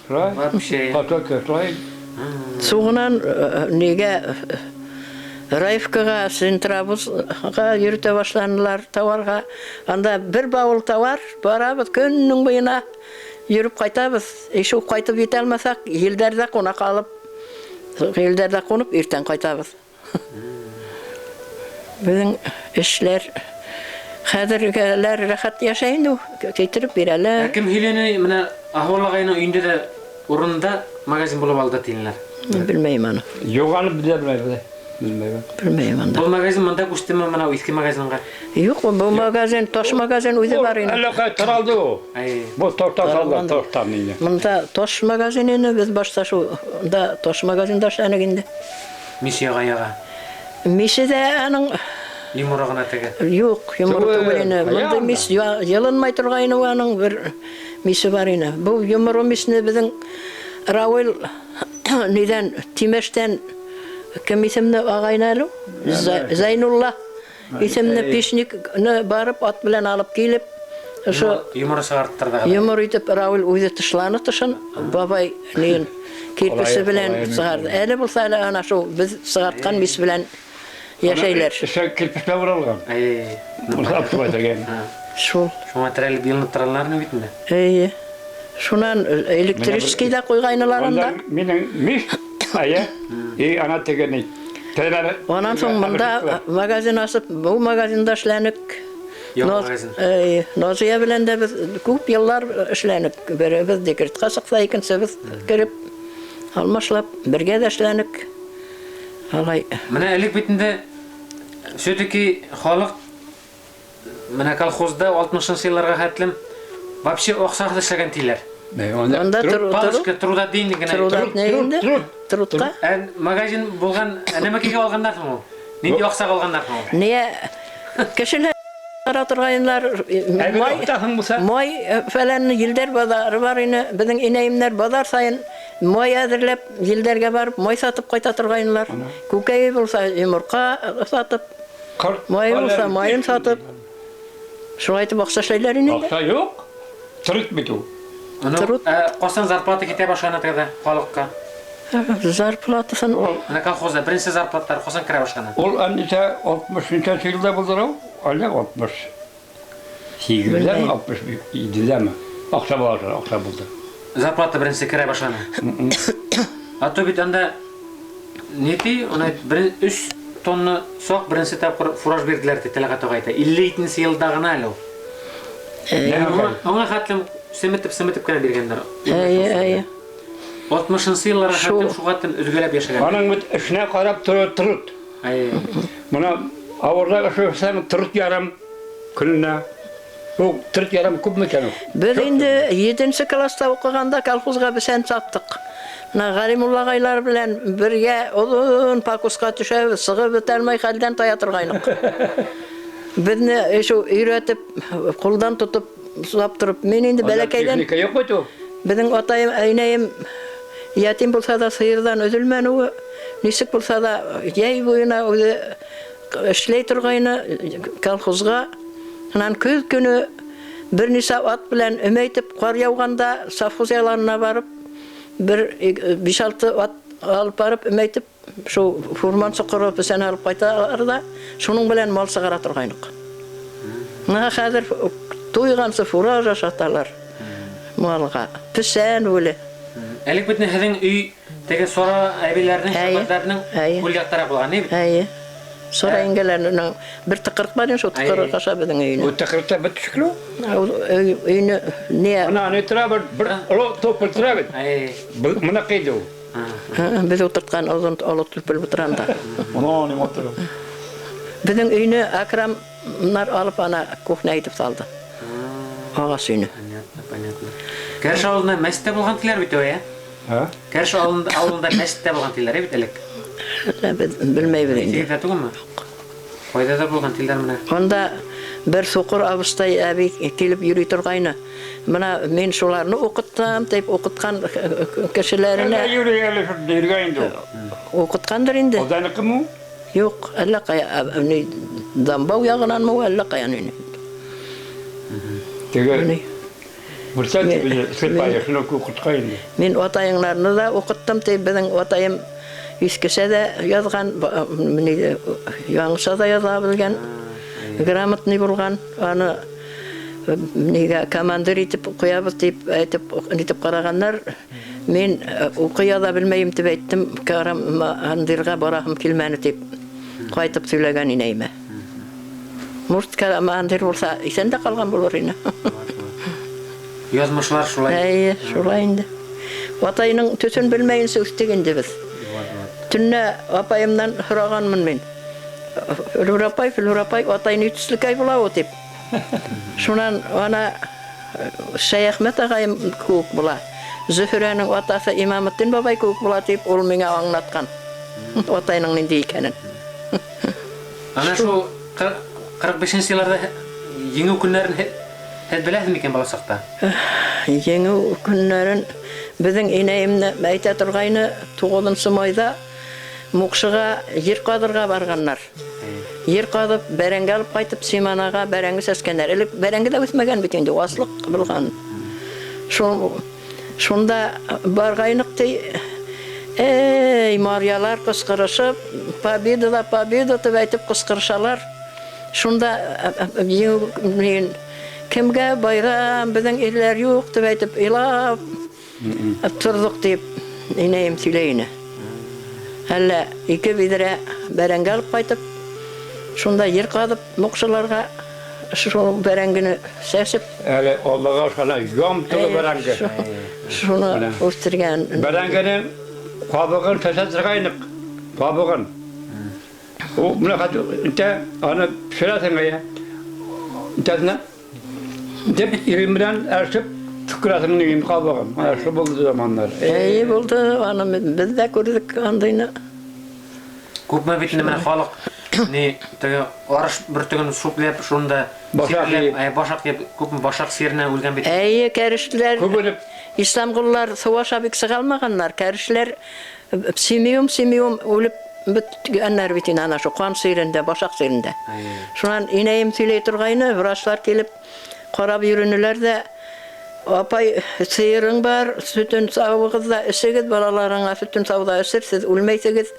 Вообще. Посылка шулай. Суғынан нигә Раевкаға, Центробузға йөрөтә башланылар тауарға. Анда бер бауыл тауар, барабыҙ көнөнөң буйына йөрөп ҡайтабыҙ. Ишеү ҡайтып етә алмаҫаҡ, елдәрҙә ҡуна ҡалып, елдәрҙә ҡунып иртән ҡайтабыҙ. Беҙҙең эшләр хәҙергеләр рәхәт йәшәй инде, килтереп бирәләр. Ә кем һөйләне, менә Аһуал ағайының өйөндә лә урынында магазин булып алды тинеләр. Мин белмәйем аны. Юҡ, аны беҙ ҙә белмәйбеҙ. Белмәйбеҙ. Белмәйем анда. Был магазин мында күстеме, мына иҫке магазинға? Юҡ, был магазин, таш магазин үҙе бар ине. Әллә ҡай таралды ул. Был таштан салды, таштан инде. Мында таш магазин ине, беҙ башта шунда таш магазинда эшләнек инде. Миш яға яға. Мише дә аның йоморо ғына теге. Юҡ, йоморо түгел ине. Бындай мис йылынмай торғайны аның бер мисе бар ине. Был йоморо мисне беҙҙең Рауил нидән, Тимәштән кем исемле ағайны әле? Зайнулла исемле пешникны барып ат белән алып килеп, ошо йоморо сығарттырҙы. Йоморо итеп Рауил үҙе тышланы тышын, бабай нейен кирпесе белән сығарҙы. Әле булһа әле ана шул беҙ сығартҡан мис белән йәшәйләр. Эшәк кирпесләр уралған. Шул. Шуңа терәлеп йылынып торалармы бит инде? Эйе. Шунан электрический да ҡуйғайнылар анда. Минең мис Ая, и ана теге ни. Анан һуң мында магазин асып, был магазинда эшләнек. Назия белән дә беҙ күп йыллар эшләнек. Беребеҙ декретҡа сыҡса, икенсебеҙ кереп алмашлап бергә дә эшләнек. Алай. Менә элек бит инде все-таки халыҡ менә колхозда 60-нчы йылларға хәтлем вообще аҡсаһыҙ эшләгән тиләр. Анда палочка труда дин генә. Труда инде. Трудка. Ә магазин булган, нәмәкәгә алғандар һуң ул? Нинди аҡсаға алғандар һуң ул? Ни кешеләр ара торғайнылар, май фәлән елдәр баҙары бар ине. Беҙҙең инәйемдәр баҙар сайын май әҙерләп, елдәргә барып май сатып ҡайта торғайнылар. Күкәй булса йоморҡа сатып, май булса майын сатып. Шулай итеп аҡса эшләйләр ине. Аҡса юҡ. Труд бит ул. Ҡасан зарплата китә башланы тогда халыҡҡа? Зарплатасын ул. Менә колхозда беренсе зарплаталар ҡасан керә башланы? Ул әнисә 60-нчы йылда булды ул, әллә 68-дәме, 67-дәме? Аҡса булды, аҡса булды. Зарплата беренсе керә башланы. А то бит анда ни ти, уны 3 тонна соҡ беренсе тапҡыр фураж бирҙеләр ти Тәлғәт ағай әйтә. 57-нсе йылда ғына әле ул. Уңа хәтлем семетеп-семетеп кенә биргәндәр. Әйе, әйе. 60-нчы йылларга хәтлем шуға хәтлем өзгәләп йәшәгән. Аның бит эшенә ҡарап тора труд. Әйе. Мына ауырҙа эшләсәң труд ярым көнөнә. Ул труд ярым күпме икән ул? Беҙ инде 7-нсе класста уҡығанда колхозға бесән саптыҡ. Мына Ғәлимулла ағайлар белән бергә оҙон пакусҡа төшәбеҙ, сығып бөтә алмай хәлдән тая торғайныҡ. Беҙҙе шул өйрәтеп, ҡулдан тотоп, сулап тороп, мин инде бәләкәйҙән. Техника юҡ бит ул. Беҙҙең атайым, әйнәйем ятим булһа ҙа сыйырҙан өҙөлмәне ул. Нисек булһа ҙа йәй буйына үҙе эшләй торғайны колхозға. Унан көҙ көнө Бернисә ат белән өмәйтеп кар яуганда совхоз яланына барып, бер 5-6 ат алып барып өмәйтеп, шул фурман соҡоро песән алып ҡайталар ҙа, шуның белән мал сығара торғайныҡ. Мына хәҙер туйғансы фураж ашаталар малға. Песән үле. Элек бит һеҙҙең өй теге Сора әбиләренең, Әйе. шәкертләренең Әйе. күл яҡтараҡ булған, ни бит? Әйе. Сора еңгәләренең бер тыҡырыҡ бар ине, шул тыҡырыҡ аша беҙҙең өйөнә. Ул тыҡырыҡта бер төшөклө. Ул өйөнө не Ана не тора бер бер оло топ тора бит. Әйе. Мына ҡыйҙы ул. Беҙ ултыртҡан оҙон оло төпөл ултыранда. Мына ни матур. Беҙҙең өйнө Акрамнар алып ана кухня итеп салды. Ағас өйнө. Понятно, понятно. Кәреш ауылында мәсет тә булған тиләр бит, ә? Һа? Кәреш ауылында мәсет тә булған тиләр, бит элек. Беҙ белмәйбеҙ инде. Исегеҙҙә түгелме? Ҡайҙа ҙа булған тиләр менә. Унда бер һуҡыр абыстай әбей килеп йөрөй торғайны. Мына мин шуларны уҡыттым тип уҡытҡан кешеләренә Әллә йөрөй әле шул йөрөгән инде ул. уҡытҡандыр инде. Алданыкымы ул? Юҡ, әллә ҡая, ни, Дамбау яғынанмы ул, әллә ҡаян ине. Теге Ни, Бүрсәт Сепай шуны уҡытҡан инде. Мин атайыңларны да уҡыттым тип, беҙҙең атайым иҫкесә ҙә яҙған, ни, яңыса ҙа яҙа белгән, грамотный булған. Аны нигә командир итеп ҡуябыҙ тип әйтеп, нитеп ҡарағандар. Мин уҡый яҙа белмәйем тип әйттем, командирға бараһым килмәне тип ҡайтып һөйләгән инәйемә. Мурт командир булһа, иҫән дә ҡалған булыр ине. Яҙмышлар шулай. Әйе, шулай инде. Атайының төҫөн белмәйенсә үҫтек инде беҙ. Төнлә апайымдан һорағанмын мин. Флүр апай, Флүр апай, атай ни төҫлөкәй була ул тип. Шунан ана Шәйәхмәт ағайым кеүек була. Зөһрәнең атаһы Имаметдин бабай кеүек була тип ул миңә аңлатҡан. Атайының ниндәй икәнен. Ана шул 45 йылларҙа еңеү көндәрен һеҙ беләһеҙ микән бала саҡта? Еңеү көндәрен беҙҙең инәйемде әйтә торғайны, 9 майҙа Муҡшыға ер ҡаҙырға барғаннар. Ер ҡаҙып, бәрәңге алып ҡайтып, семанаға бәрәңге сәскәндәр. Элек бәрәңге ҙә үҫмәгән бит инде, аслыҡ булған. Шунда барғайныҡ ти, эй, марьялар ҡысҡырышып, победа да победа тип әйтеп ҡысҡырышалар. Шунда еңеү кемгә байрам, беҙҙең ирләр юҡ тип әйтеп илап торҙоҡ тип инәйем һөйләй ине. Әллә 2 биҙрә бәрәңге алып ҡайтып, шунда ер ҡаҙып, муҡшыларға шул бәрәңгене сәсеп. Әле Аллаға шана ям тулы бәрәңге. Шуны үҫтергән. Бәрәңгенең ҡабығын сәсә торғайныҡ. Ҡабығын. Ул мына хәтта интә аны пешерәһең әйе. Интәсенә дип ирем белән әршеп түкерәсең ни ҡабығын. Ана шул булды заманнар. Әйе булды, аны беҙ ҙә күрҙек андайны. Күпме бит инде менә халыҡ ни теге арыш бөртөгөн шүпләп шунда Башаҡ сирләп, йыйып. Башаҡ йыйып, күпме башаҡ сиренә үлгән бит. Әйе, кәрешләр. Күп үлеп. Исламғоллар һыу аша бик сыға алмағаннар. Кәрешләр семиум, семиум үлеп бөткәннәр бит инде ана шул ҡан сирендә, башаҡ сирендә. Шунан инәйем һөйләй торғайны, врачлар килеп ҡарап йөрөнөләр ҙә, апай, сыйырың бар, һөтөн сауығыҙ ҙа эсегеҙ, балаларыңа һөтөн сау ҙа эсер, һеҙ үлмәйһегеҙ.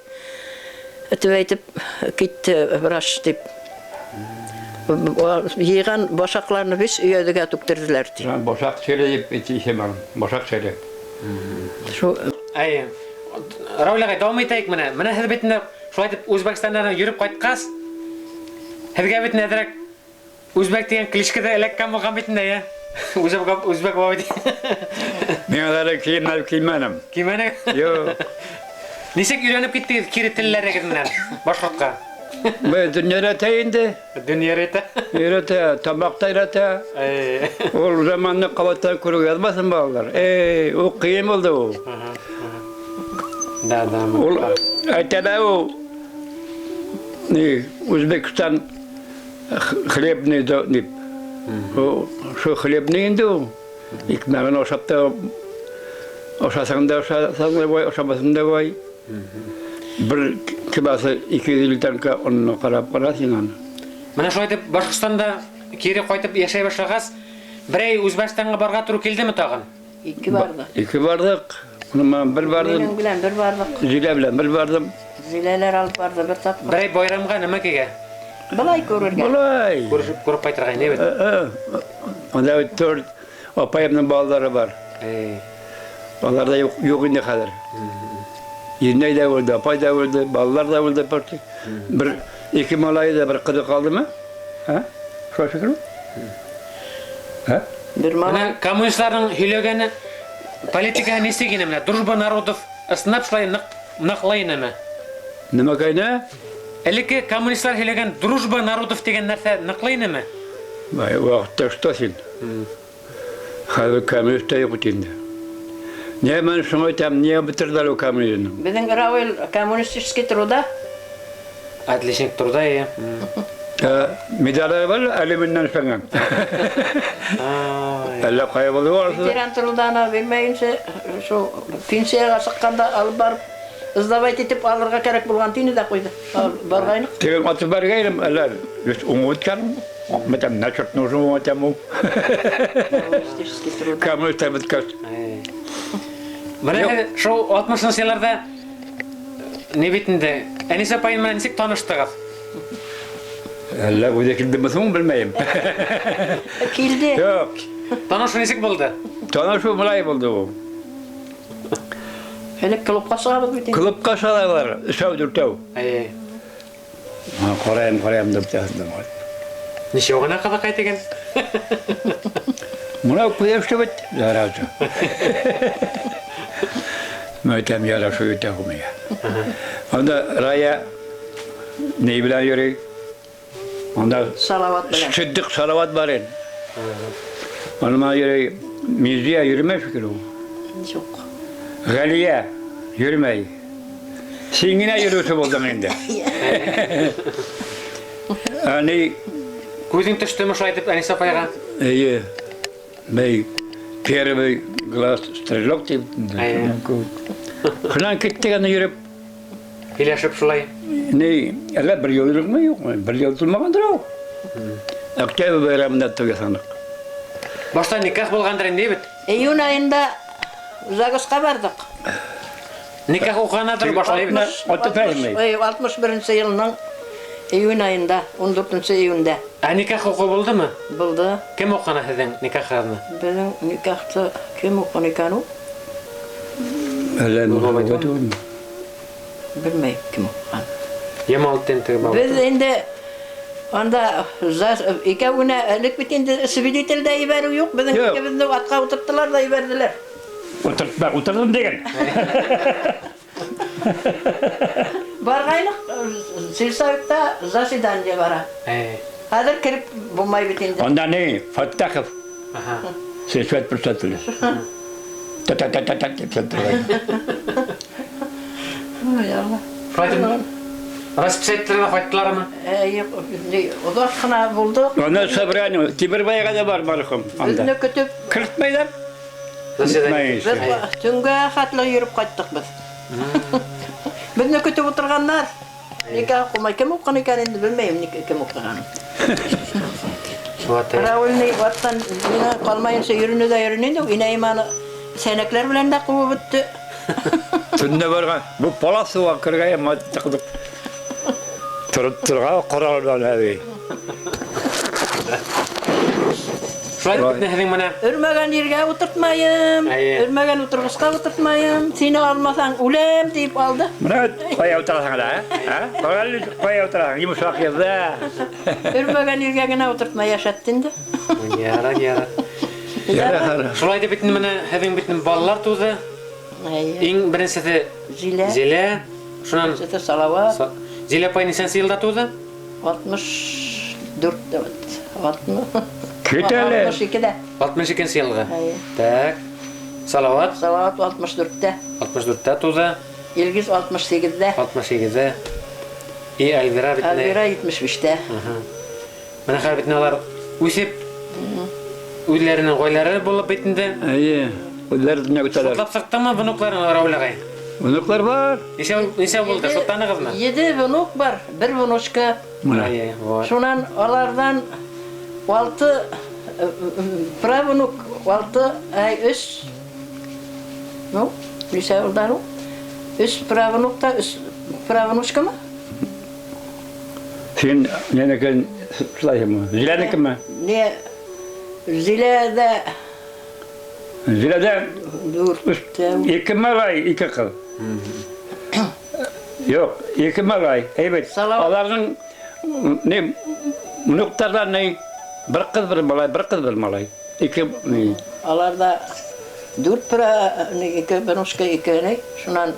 Тип әйтеп китте врач тип. Йыйған башаҡларны бис өйәҙегә түктерҙеләр ти. Башаҡ сире тип әйтә исем аның, башаҡ сире. Шул Әйе. Рауил ағай, дауам итәйек менә. Менә һеҙ бит инде шулай итеп Үзбәкстандан йөрөп ҡайтҡас, һеҙгә бит әҙерәк үзбәк тигән кличка ҙа эләккән булған бит инде, әйе. Үзбәк, үзбәк бабай ти. Мин әле кейемдәр кеймәнем. Кеймәнең? Юҡ. Нисек өйрәнеп киттегеҙ кире телләрегеҙ менән башҡортҡа? Бе донъя өйрәтә инде. Донъя өйрәтә. Өйрәтә, тамаҡ та өйрәтә. Ул заманны ҡабаттан күрергә яҙмаһын балалар. Эй, ул ҡыйын булды ул. Да, да. Ул әйтәләр ул ни Үзбәкстан хлебный дип. Ул шул хлебный инде ул. Икмәген ашап та ашасаң да ашасаң да бай, ашамасаң да бай. Бер кибасы 250 тәңкә онны карап кара син аны. Менә шулай итеп Башҡортостанда кире ҡайтып йәшәй башлағас, Берәй Үзбәкстанға барырға тура килдеме тағын? Ике бардыҡ. Ике бардыҡ. Уның менән бер бардым. Минең белән бер бардыҡ. Зилә белән бер бардым. Зиләләр алып барҙы бер тапҡыр. Берәй байрамға нәмәкәгә? Былай күрергә. Былай. Күрешеп күреп ҡайтырға ине бит. Анда бит дүрт апайымдың балалары бар. Эй. Алар да юк, юк инде хәҙер. Енәй ҙә үлде, апай ҙа үлде, балалар ҙа үлде почти. Бер ике малайы да бер ҡыҙы ҡалдымы? Һа? Шулай шикелле? Һа? Бер малай. Менә коммунистларның һөйләгәне политика нисек ине менә? Дружба народов ысынлап шулай нык ныҡлы инеме? Нәмәкәйне? Элекке коммунистлар һөйләгән дружба народов тигән нәрсә ныҡлы инеме? Вай, ваҡытта что һин? Хәҙер коммунист та юҡ бит инде. Ни мин шуңа әйтәм, ни бөтөрҙөләр ул коммунизмны? Беҙҙең Рауил коммунистический труда. Отличник труда, е. Медале бар, алюминнән эшләнгән. Әллә ҡайҙа булды ул арыһы? Ветеран труданы бирмәйенсә, шул пенсияға сыҡҡанда алып барып, сдавать итеп алырға кәрәк булған тине дә ҡуйҙы. Барғайныҡ. Теге атып бәргәйнем, әллә уңып үткән. Мәтәм, на черт нужен мәтәм ул. Коммунистический труда. Коммунист бөткәс. Менә шул 60 елларда ни бит инде, Әнисә апайым менән нисек таныштығыҙ? Әллә үҙе килдеме һуң, белмәйем. Килде. Юҡ. Танышу нисек булды? Танышу былай булды ул. Элек клубҡа сығабыҙ бит инде. Клубҡа сығалар, өсәү, дүртәү. Әй. Ҡарайым, ҡарайым дип яҙҙым. Ничә генә ҡыҙыҡай тигән? Мына күҙәште бит, зараза. Мәйтәм, ярашу итә күмәгә. Анда Рая ни белән йөрөй? Анда Салават белән. Сиддыҡ Салават бар инде. Аны йөрөй, Мизия йөрөмәй шикелле ул. Юҡ. Ғәлиә йөрөмәй. Һин генә йөрөүсе булдың инде. Ани Күҙең төштөмө шулай итеп Әнисә апайға? Эйе. Бей первый глаз стрелок тип. Әйе. Шунан киттек аны йөрөп. Һөйләшеп шулай. Ни, әллә бер йыл йөрөкме, юҡмы? Бер йыл тулмағандыр ул. Октябрь байрамында туй яһаныҡ. Башта никах булғандыр инде бит. Июнь айында ЗАГСҡа барҙыҡ. Никах уҡығанадыр башлай бит. Алтмыш, 61 йылының июнь айында, 14 июндә. Ә никах уҡыу булдымы? Булды. Кем уҡыны һеҙҙең никахығыҙны? Беҙҙең никахты кем уҡыны икән ул? Әллә Булмай Белмәйем кем уҡыған. Ямалтдин теге бала. Беҙ инде анда икәү генә элек бит инде свидетель дә ебәреү юҡ. Беҙҙең Юҡ. икебеҙҙе атҡа ултырттылар ҙа ебәрҙеләр. Ултыртма, ултырҙым тигән. Барғайныҡ, сельсоветта заседание бара. Әй. Хәҙер кереп булмай бит инде. Анда ни, Фаттахов, Аһа. сельсовет председателе. Та-та-та-та-та тип торған. Ой, Алла. Шулай итеп расписать иттереп ҡайттылармы? Әй, оҙаҡ ҡына булдыҡ. Анда собрание, Тимербайға да бар мәрхүм анда. Беҙҙе көтөп, Кертмәйҙәр. Заседание. беҙ төнгә хәтле йөрөп ҡайттыҡ беҙ. Беҙҙе көтөп ултырғандар. Никах уҡымай кем уҡыған икән инде белмәйем, кем уҡығанын. Вот. Рауилный аттан миңә ҡалмайынса йөрөнө ҙә йөрөнө инде. Инәйем аны сәнәкләр белән дә ҡыуып бөттө. Төндә барған, бу паласыға кергән тыҡтыҡ. Тороп торған ҡорал белән әбей. Шулай итеп бит һеҙҙең менә Өрмәгән ергә ултыртмайым, Әйе. өрмәгән ултырғысҡа ултыртмайым, һине алмаһаң үләм тип алды. Мына ҡая ултыраһың әле, ә? Ҡара ҡая ултыраһың, йомшаҡ ерҙә. Өрмәгән ергә генә ултыртмай йәшәтте инде. Яра, яра. Яра. Шулай итеп бит менә һеҙҙең бит балалар тыуҙы. Әйе. Иң беренсеһе Зилә. Зилә. Шунан Беренсеһе Салават. Зилә апай нисәнсе йылда тыуҙы? 64 алтмыш. Кит әле. 62-дә. 62 йылғы. Әйе. Так. Салават Салават 64-тә. 64-тә тыуҙы. Илгиз 68-дә. 68-дә. И Альвира бит. Альвира 75-тә. Менә хәҙер бит алар үҫеп үҙләренең ғаиләләре булып бит инде. Әйе. Үҙләре дөнья көтәләр. Шутлап сыҡтыңмы внукларың Рауль ағай? Внуклар бар. Нисә булды? Шутланығыҙмы? 7 внук бар, бер внучка. Менә. Әйе, вот. Шунан аларҙан 6 Правнук 6 ай 3. Ну, нисә улдар ул? 3 правнук та 3 правнучкамы? Син нәнекен шулаймы? Зиләнекеме? Не Зилә дә Зиләдә дүрттә. 2 малай, 2 кыз. Юк, 2 малай. Әйбәт. Аларның не внуктардан не бер кыз, бер малай, бер кыз, бер малай. 2 ни. Аларда 4 пра, 2 внучка, 2 ни. Шуннан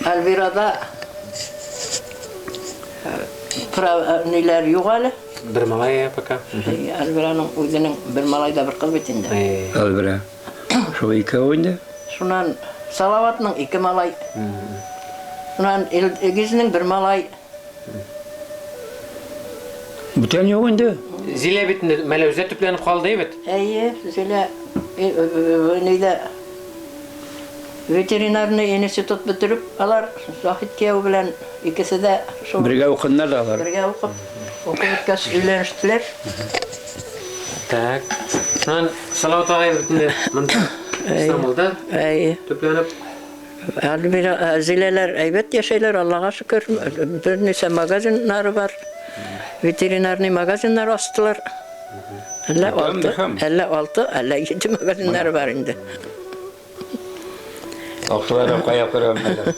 Альвирада пра ниләр юк әле. Бер малай пока. Альвираның үзенең бер малай да бер кыз бит инде. Альвира. Шул икәү инде. Шуннан Салаватның 2 малай. Шуннан Илгизнең бер малай. Бүтән юк инде. Зилә бит инде Мәләүзә төпләнеп калды бит. Әйе, Зилә нидә ветеринарный институт бетереп, алар Заһид кияү белән икесе дә шул бергә укыдылар да алар. Бергә укып, укып беткәч өйләнештеләр. Так. Шуннан Салават агай бит инде монда Истанбулда. Әйе. Төпләнеп. Альвира, Зиләләр әйбәт яшәйләр, Аллага шөкер. Берничә магазиннары бар. Ветеринарный магазиннар астылар. Әллә 6, әллә 6, әллә 7 магазиннары бар инде. Акчалары кая куйганнар?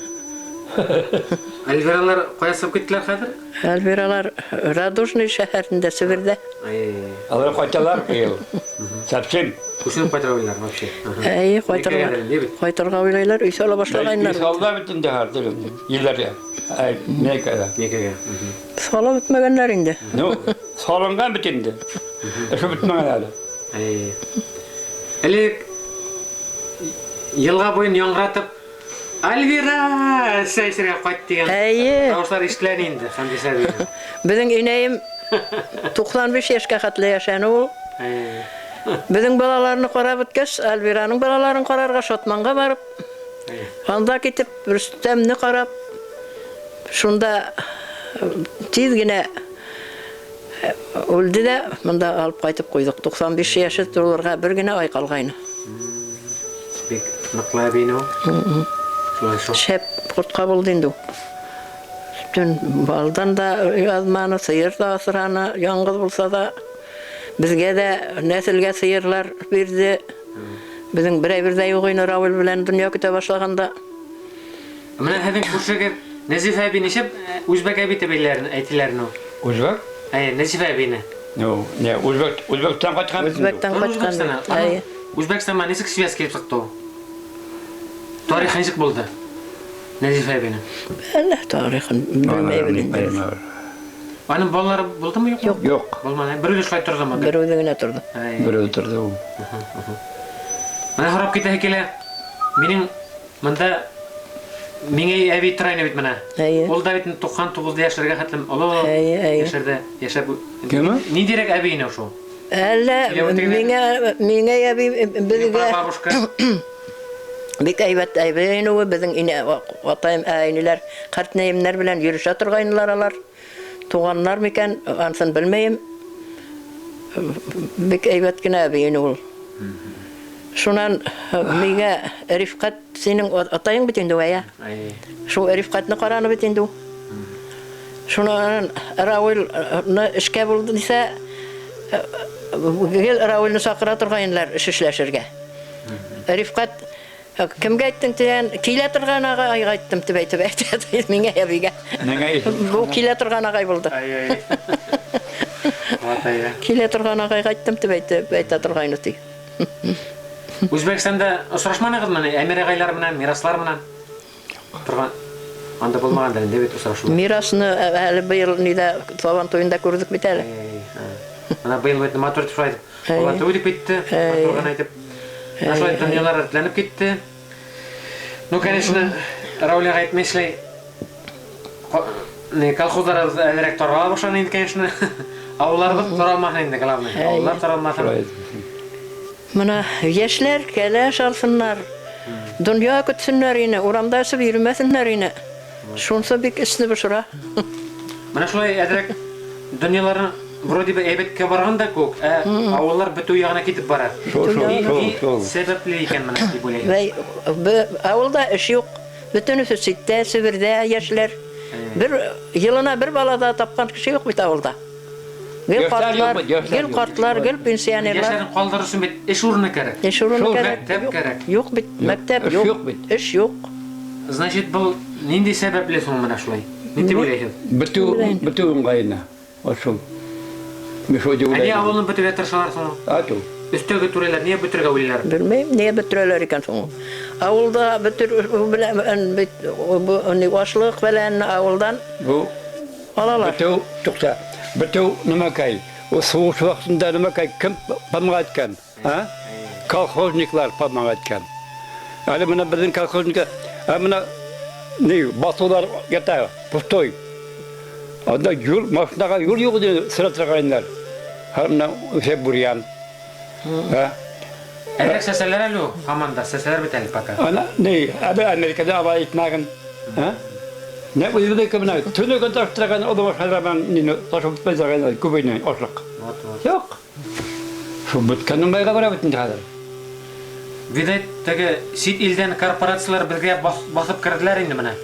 Альвиралар кая чыгып киттеләр хәзер? Альвиралар Радужный шәһәрендә, Себердә. Алар кайталар быел. Совсем. Күченеп кайтырга уйлыйлар вообще. Әйе, кайтырга. Кайтырга уйлыйлар, өй сала башлаганнар. Өй салда бит инде хәзер. Елләргә. Әй, некәгә. Некәгә. Сала бетмәгәннәр инде. Ну, салынган бит инде. Эше бетмәгән әле. Әйе. Элек елга буен яңгыратып Альвира, сәйсергә кайт дигән Әйе. тавышлар ишетелә инде, Хәмдисә әби. Безнең инәем 95 яшькә хәтле яшәне ул. Әйе. Безнең балаларны карап беткәч, Альвираның балаларын карарга Шатманга барып, анда китеп Рөстәмне карап, шунда тиз генә үлде дә, монда алып кайтып куйдык. 95 яше тулырга бер генә ай калгайны. Бик ныклы әби инде ул. Шулай шул. Шәп кортка булды инде ул. Төн балдан да язманы, сыер да асраны, яңгыз булса да безгә дә нәселгә сыерлар бирде. Безнең берәй-бер дә юк ине Равил белән дөнья көтә башлаганда. Менә һеҙҙең күршегеҙ Нәзифә әби ничек үзбәк әби дип әйтәләрен ул? Үзбәк? Әйе, Нәзифә әбине. Ну, не, үзбәк, Үзбәктән кайткан. Үзбәктән кайткан. Әйе. Үзбәкстаннан ничек связь килеп чыкты ул? Тарих ничек булды? Нәзифә әбинең. Әллә тарихын белмәйбез инде. Аның балалары булдымы, юкмы? Юк. Юк. Булмады. Бер үзе шулай тордымы? Бер үзе генә торды. Бер үзе торды ул. Менә һорап китә килә. Минең монда миңа әби тора инде бит менә. Әйе. Ул да бит 99 яшьләргә хәтлем олы Әйе, әйе. яшьләрдә яшәп. Кеме? Ниндирәк әби ине шул? Әллә миңа миңа әби безгә бабушка. Бик әйбәт әби ине ул, безнең инә атаем, әйниләр, картнәемнәр белән йөрешә торгайнылар алар. Туганнар микән, ансын белмәйем. Бик әйбәт кенә әби ине ул. Шуннан миңа Рифкать синең атаең бит инде, әйе. Шул Рифкатьне караны бит инде ул. Шуннан Равилны эшкә булды дисә, гел Равилны чакыра торгайнылар эш эшләшергә. Рифкать кемгә әйттең дигән, килә торган агайга әйттем дип әйтеп әйтә миңа әбигә. Бу килә торган агай булды. Ай-ай. Килә торган агайга әйттем дип әйтеп әйтә торгайны ди. Үзбәкстанда очрашмадыгызмы? Әмир агайлар менән, Мираслар менән? Торган анда булмагандыр инде бит очрашу. Мирасны әле быел нидә Сабан туенда күрдек бит әле. Менә быел бит матур итеп шулай итеп. Сабан туе дип китте, матур гына итеп. Менә шулай дөньялар рәтләнеп китте. Ну, конечно, Рауль агай әйтмешләй, колхозлар әлерәк тарала башлады инде, конечно. Авылларыбыз таралмасын инде, главное. Авыллар таралмасын. Менә яшьләр кәләш алсыннар, дөнья көтсеннәр ине, урамда эчеп йөрмәсеннәр ине. Шунсы бик эшне бошыра. Менә шулай әзрәк дөньяларны вроде бы әйбәткә барган да күк, ә авыллар бетү ягына китеп бара. Шул, шул, шул, Ни шул. сәбәпле икән менә дип уйлыйм. Вәй, авылда эш юк. Бөтенесе читтә, Себердә яшьләр. Бер елына бер бала да тапкан кеше юк бит авылда. Гел Яшьләр юк картлар, бит, яшьләр гел юк. картлар, гел пенсионерлар. Яшьләрне калдыру өчен бит эш урыны кирәк. Эш урыны Шул кирәк. мәктәп Юк, кирәк. Юк бит, мәктәп Эш юк. юк бит. Эш юк. Значит, был нинди сәбәпле соң менә шулай? Ни дип уйлайсыз? Бетү, бетү уңгаена. Вот шул. Мин шул дип Ә ни уйлыйм. авылны бетергә тырышалар соң? Ату. Өстәге түрәләр нигә бетерергә уйлыйлар? Белмәйм, нигә бетерәләр икән соң ул? Авылда бетер белән бит бу ни ашлык белән авылдан Бу алалар. бетү, тукта. Бетү нәмәкәй. Ул сугыш вакытында нәмәкәй кем помогать иткән? А? Колхозниклар помогать иткән. Әле менә безнең колхозник, ә менә ни басулар ята, пустой. Анда юл, машинага юл юк иде, сыра торганнар. Һәм менә үсә бурьян. А? Әле сәсәләр әле ул, һаман да сәсәләр бит әле пока. Ана ни, әбе Америкада алай итмәгән. А? Нә үзебезнеке менә төне көн таштырган олы машиналар белән нине ташып бетмәй күбәйне ашлык. Вот, вот. Юк. Шул беткән уңайга бара бит инде хәзер. Видать, теге чит илдән корпорациялар безгә басып керделәр инде менә.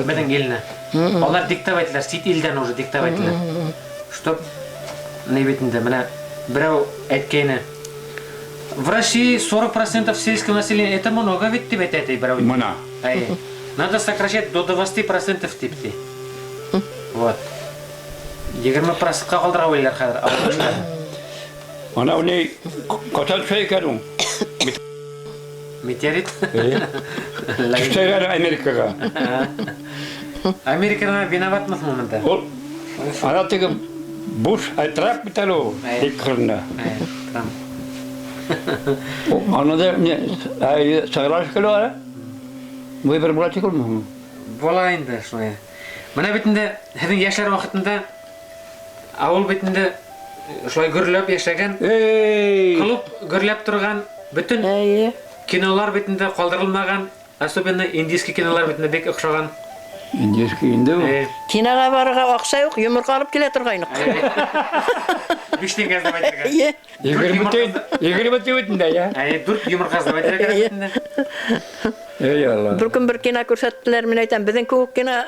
Безнең илне. Алар диктовать иттеләр, чит илдән уже диктовать иттеләр. Чтоб ни бит инде менә берәү әйткәне. В России 40% сельского населения, это много ведь дип әйтә ди берәү. Менә. Әйе. Надо сокращать до 20% дип ди. Вот. 20%-ка калдыра уйлыйлар хәзер авыл кешеләрен. Ана ни катан шәй икән ул. Метеорит. Төшәгән Америкага. Америкадан виноват мы монда? Ул ана теге Буш, ай Трамп бит әле ул. Әйе. Бик кырында. Әйе, Трамп. Ул Аны да не ай саграш килә ара. Бу бер була түгелме? Була инде шулай. Менә бит инде һеҙҙең йәшләр ваҡытында ауыл бит инде шулай гөрләп йәшәгән, Эй! клуб гөрләп торған, бөтөн Әйе. кинолар бит инде ҡалдырылмаған, особенно индийский кинолар бит инде бик оҡшаған. Индийский инде ул. Э, Кинога барырга акча юк, йомырка алып килә торгайнык. Биш тиңгә эҙләп әйтергә. Әйе. 20 тиен, 20 тиен инде я. Әйе, дүрт йомырҡа эҙләп әйтергә кәрәк бит инде. Эй Алла. Бер көн бер кино күрһәттеләр, мин әйтәм, беҙҙең кеүек кино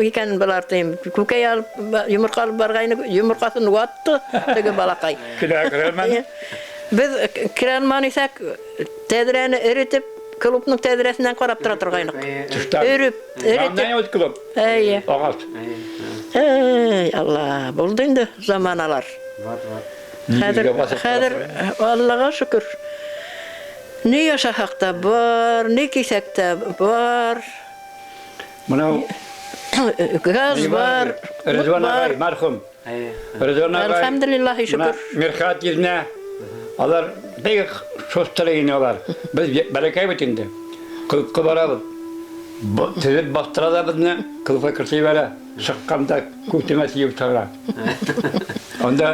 икән былар тием. Күкәй алып, йомырҡа алып барғайны, йомырҡасын ватты теге балаҡай. Килә керәмен. Әйе. Беҙ керә алманыйсаҡ, тәҙрәне эретеп, клубның тәҙрәһенән ҡарап тора торғайныҡ. Әйе, Төштән. Өрөп, эретеп. Яннан үт клуб. Әйе. Ағас. әйе. Эй, Алла, булды инде заманалар. Вот, вот. Хәҙер, Нигезгә басып хәҙер Аллаға шөкөр. Ни яшаһаҡ та бар, ни кейһәк тә бар. Менә Газ бар, ут Ризван бар. агай, мәрхүм. Әйе. Ризван агай. Әлхәмдүлиллаһи шөкөр. Мирхат еҙнә. Алар бик шостыр ине алар. Беҙ бәләкәй бит инде. Клубҡа барабыҙ. Теҙеп баҫтыра ла беҙҙе, клубҡа кертеп ебәрә. Сыҡҡанда күтеңә тейеп сығара. Анда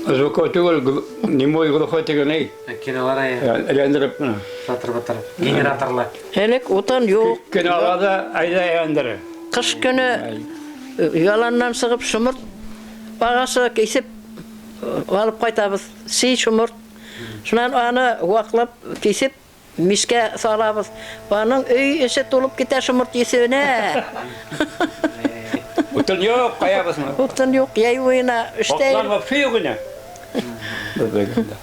звуковой түгел, немой глухой тигән эй. Кинолар әйе, Әйләндереп менә. сатыр-батыр. Генераторлы. Элек утын юҡ. Көн ала да әйҙә әйләндерә. Ҡыш көнө яланнан сығып шоморт ағасы киҫеп алып ҡайтабыҙ. Сей шоморт. Шунан аны ваҡлап киҫеп мискә салабыҙ. Аның өй эсе тулып китә шоморт есенә. Утын юҡ, ҡаябыҙ. Утын юҡ, йәй буйына эштә Аҡлар йөрөп, вообще юҡ ине. Беҙҙә.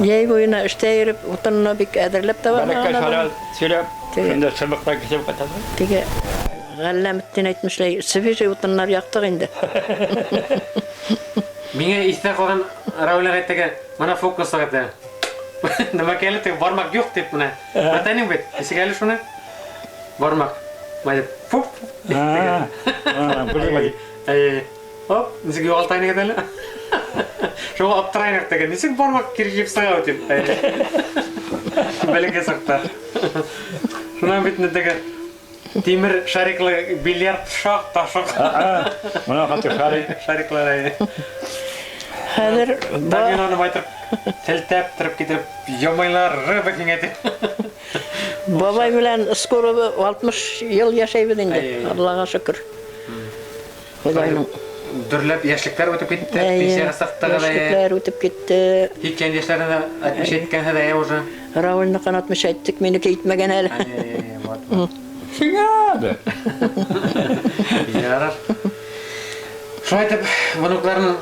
йәй буйына эштә йөрөп, утынны бик әҙерләп тә Бәләкәй бармаған. шара сөйләп, Теге. шунда сыбыҡтар киҫеп ҡайтабыҙ. Теге Ғәлләметдин әйтмешләй, свежий утыннар яҡтыҡ инде. Миңә иҫтә ҡалған Рауил ағай теге, мына фокус ағай Нәмә әле теге бармаҡ юҡ тип менә. Бәтәнең бит. Нисек әле шуны? Бармаҡ. Былай фуп. Белмәй. Әйе. Оп, нисек юғалтайын икән әле. Шуға аптырайныҡ теге. Нисек бармаҡ кире килеп сыға тип. Бәләкәй саҡта. Шунан бит инде теге тимер шариклы бильярд шаҡ та шаҡ. Мына хаты шарик. Шариклар әйе. Хәҙер Доминоны байтырып, һелтәп торып китереп, ямайлар рыба киңә тип. бабай белән скоро 60 йыл йәшәйбеҙ инде. Әй, әй. Аллаға шөкөр. Хоҙайның дөрләп яшьлекләр үтеп китте, Әйе, пенсияға сыҡтығыҙ. Яшьлекләр үтеп китте. Һикһән йәшләренә 60 еткәнһеҙ әйе уже. Рауилныкын 60 әйттек, минеке итмәгән әле. Әйе, вот, вот. Сиңа. Ярар. Шулай итеп, внукларның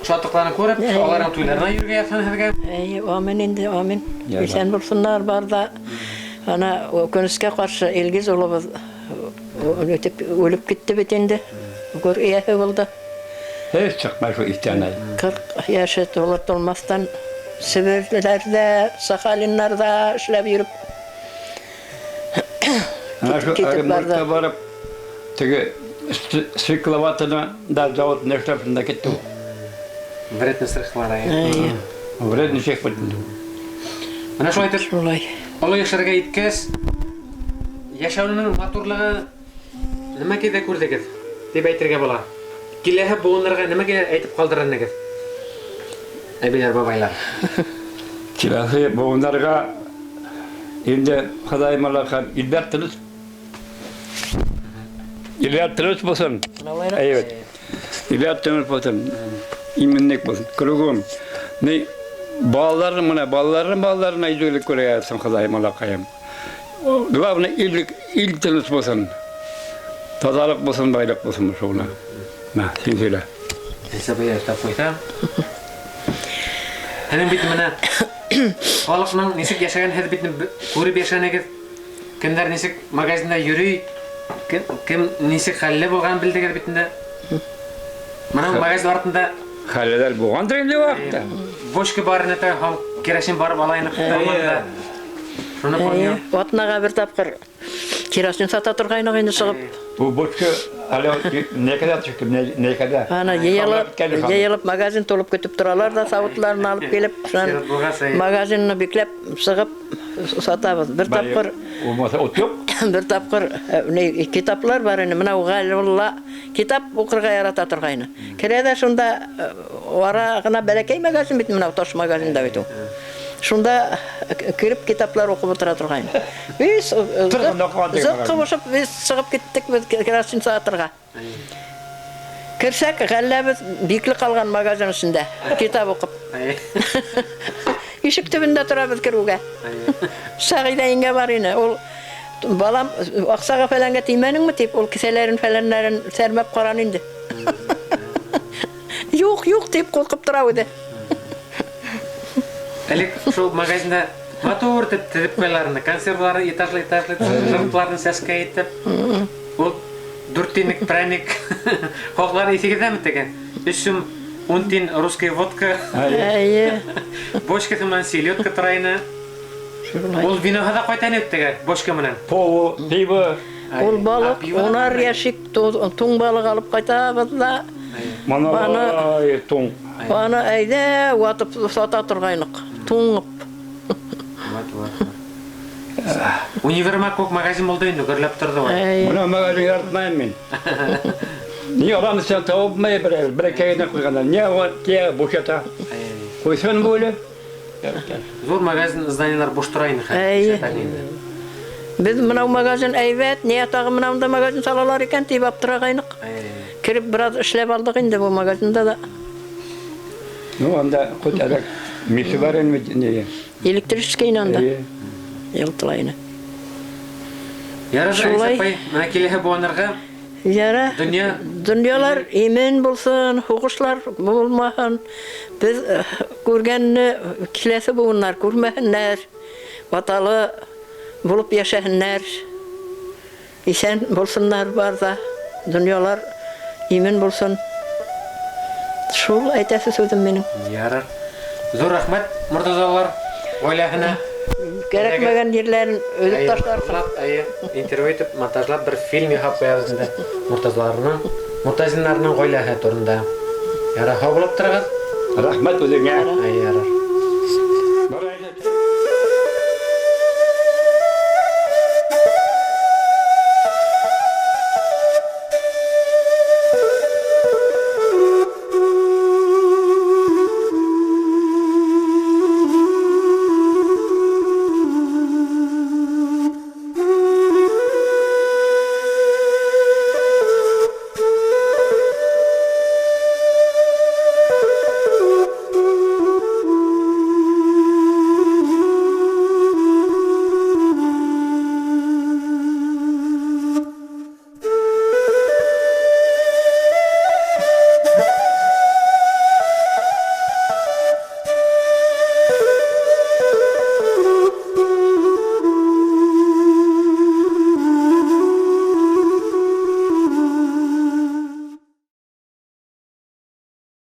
шатлыкларын күреп, аларның туйларына йөрергә язһын һеҙгә. Әйе, амин инде, амин. Ярар. Иҫән булһыннар бар да. Ана үкенескә ҡаршы Илгиз улыбыҙ үтеп үлеп китте бит инде. Гүр эйәһе булды. Һис сыҡмай шул иҫтән. 40 йәше тулыр тулмаҫтан Себерләрҙә, Сахалиннарҙа эшләп йөрөп Ана шул китеп Оренбургка барҙы. барып, теге свекловатыны да завод эшләп шунда китте ул. Вредный сырхлар. Әйе, Вредный шейх бит инде ул. Менә шулай итеп, шулай. оло йәшләргә еткәс, йәшәүнең матурлыгы нимәкәйҙә күрҙегеҙ, тип әйтергә була. Киләһе быуындарға нимәгә әйтеп ҡалдырыр инегеҙ? Әбиләр, бабайлар. Киләһе быуындарға инде Хоҙайым Аллаһ илдәр тыныс. Илдәр тыныс булһын. Әйбәт. Илдәр тыныс булһын. Именлек булһын. Кругом. Ни балаларын менә балаларын балаларына изгелек күрә язсын Хоҙайым Аллаһ. Главное ил, ил тыныс булһын. Таҙалыҡ булһын, байлыҡ булһын шуны. Мә, һин һөйлә. Әсәбәй өҫтәп ҡуйһа. Һинең бит менә халыҡның нисек йәшәгән һеҙ бит күреп йәшәнегеҙ. Кемдәр нисек магазинда йөрөй, кем нисек хәлле булғанын белдегеҙ бит инде. Мына магазин артында Хәллеләр булғандыр инде ваҡытта. бочка бар ине һәм керосин барып алайын ҡында. Шуны помню. Әйе, атнаға бер тапҡыр керосин сата торғайныҡ инде сығып. Бу бочка әле некәдә төштө, некәдә. Ана йыйылып, йыйылып магазин тулып көтөп торалар ҙа сауытларын алып килеп, шунан Сират булғас, әйе. магазинны бикләп сығып сатабыҙ. Бер тапҡыр Булмаса ут юҡ. бер тапҡыр ни китаплар бар ине. Мына Ғәлиулла китап уҡырға ярата торғайны. Керә ҙә шунда ара ғына бәләкәй магазин бит мына таш магазинда бит ул. Шунда кереп китаплар уҡып ултыра торғайны. Беҙ Торғанда уҡыған тигән зыҡ магазин. ҡыбышып беҙ сығып киттек беҙ керосин сатырға. Керсәк, ғәлләбеҙ бикле ҡалған магазин эсендә китап уҡып. Әйе. Ишек төбөндә торабыҙ кереүгә. Сәғиҙә еңгә бар ине. Ул балам аҡсаға фәләнгә теймәнеңме тип, ул кеҫәләрен фәләннәрен сәрмәп ҡараны инде. Юҡ, юҡ тип ҡурҡып тора үҙе. Элек шул магазинда матур итеп теҙеп ҡуялар ине. Консерваларын этажлы этажлы шырпыларын сәскә итеп. Ул дүрт тинлек пряник. Хаҡлары иҫегеҙҙәме тигән? 3 һум 10 тин русская водка. Әйе. Бочкаһы менән селедка тора ине. Шулай. Ул виноһы ҙа ҡайта ине теге бочка менән. Полу, пиво, Ул балыҡ, А, пиво ҙа унар менән. ящик туң балыҡ алып ҡайтабыҙ ҙа, Мана туң. аны әйҙә ватып сата торғайныҡ. Туңып. Вот, вот. Универмаг күк магазин булды инде, гөрләп торҙо. ул. Әйе. Мына магазин яратмайым мин. Ни алам сен табылмай бер бер кәгенә куйганнар. Ни ул кия буш ята. Куйсын бу Ҙур магазин зданиелар буш тора инде хәҙер. Әйе. Шайтан инде. Беҙ мынау магазин әйбәт, ни тағы мынауында магазин салалар икән тип аптырағайныҡ. Әйе. Кереп бер аҙ эшләп алдыҡ инде был магазинда ла. Ну анда хоть әле мисе бар инде не. Электрический анда. Әйе. Йылтылай ине. Ярар, Шулай. Әнисә апай, мына киләһе быуындарға Яра. Донъя Донъялар имен булһын, һуғышлар булмаһын. Беҙ күргәнне киләһе быуындар күрмәһеннәр. Ваталы булып йәшәһеннәр. Иҫән булһыннар бар ҙа. Донъялар имен булһын. Шул әйтәсе һүҙем минең. Ярар. Ҙур рәхмәт Мортазалар ғаиләһенә. Кәрәкмәгән ерләрен өҙөп ташларһың. Әйе, интервью итеп, монтажлап бер фильм яһап ҡуябыҙ инде. Мортазаларның, Мортазиннарның ғаиләһе турында. Ярар, һау булып тороғоҙ. Рәхмәт үҙеңә. Әйе, ярар.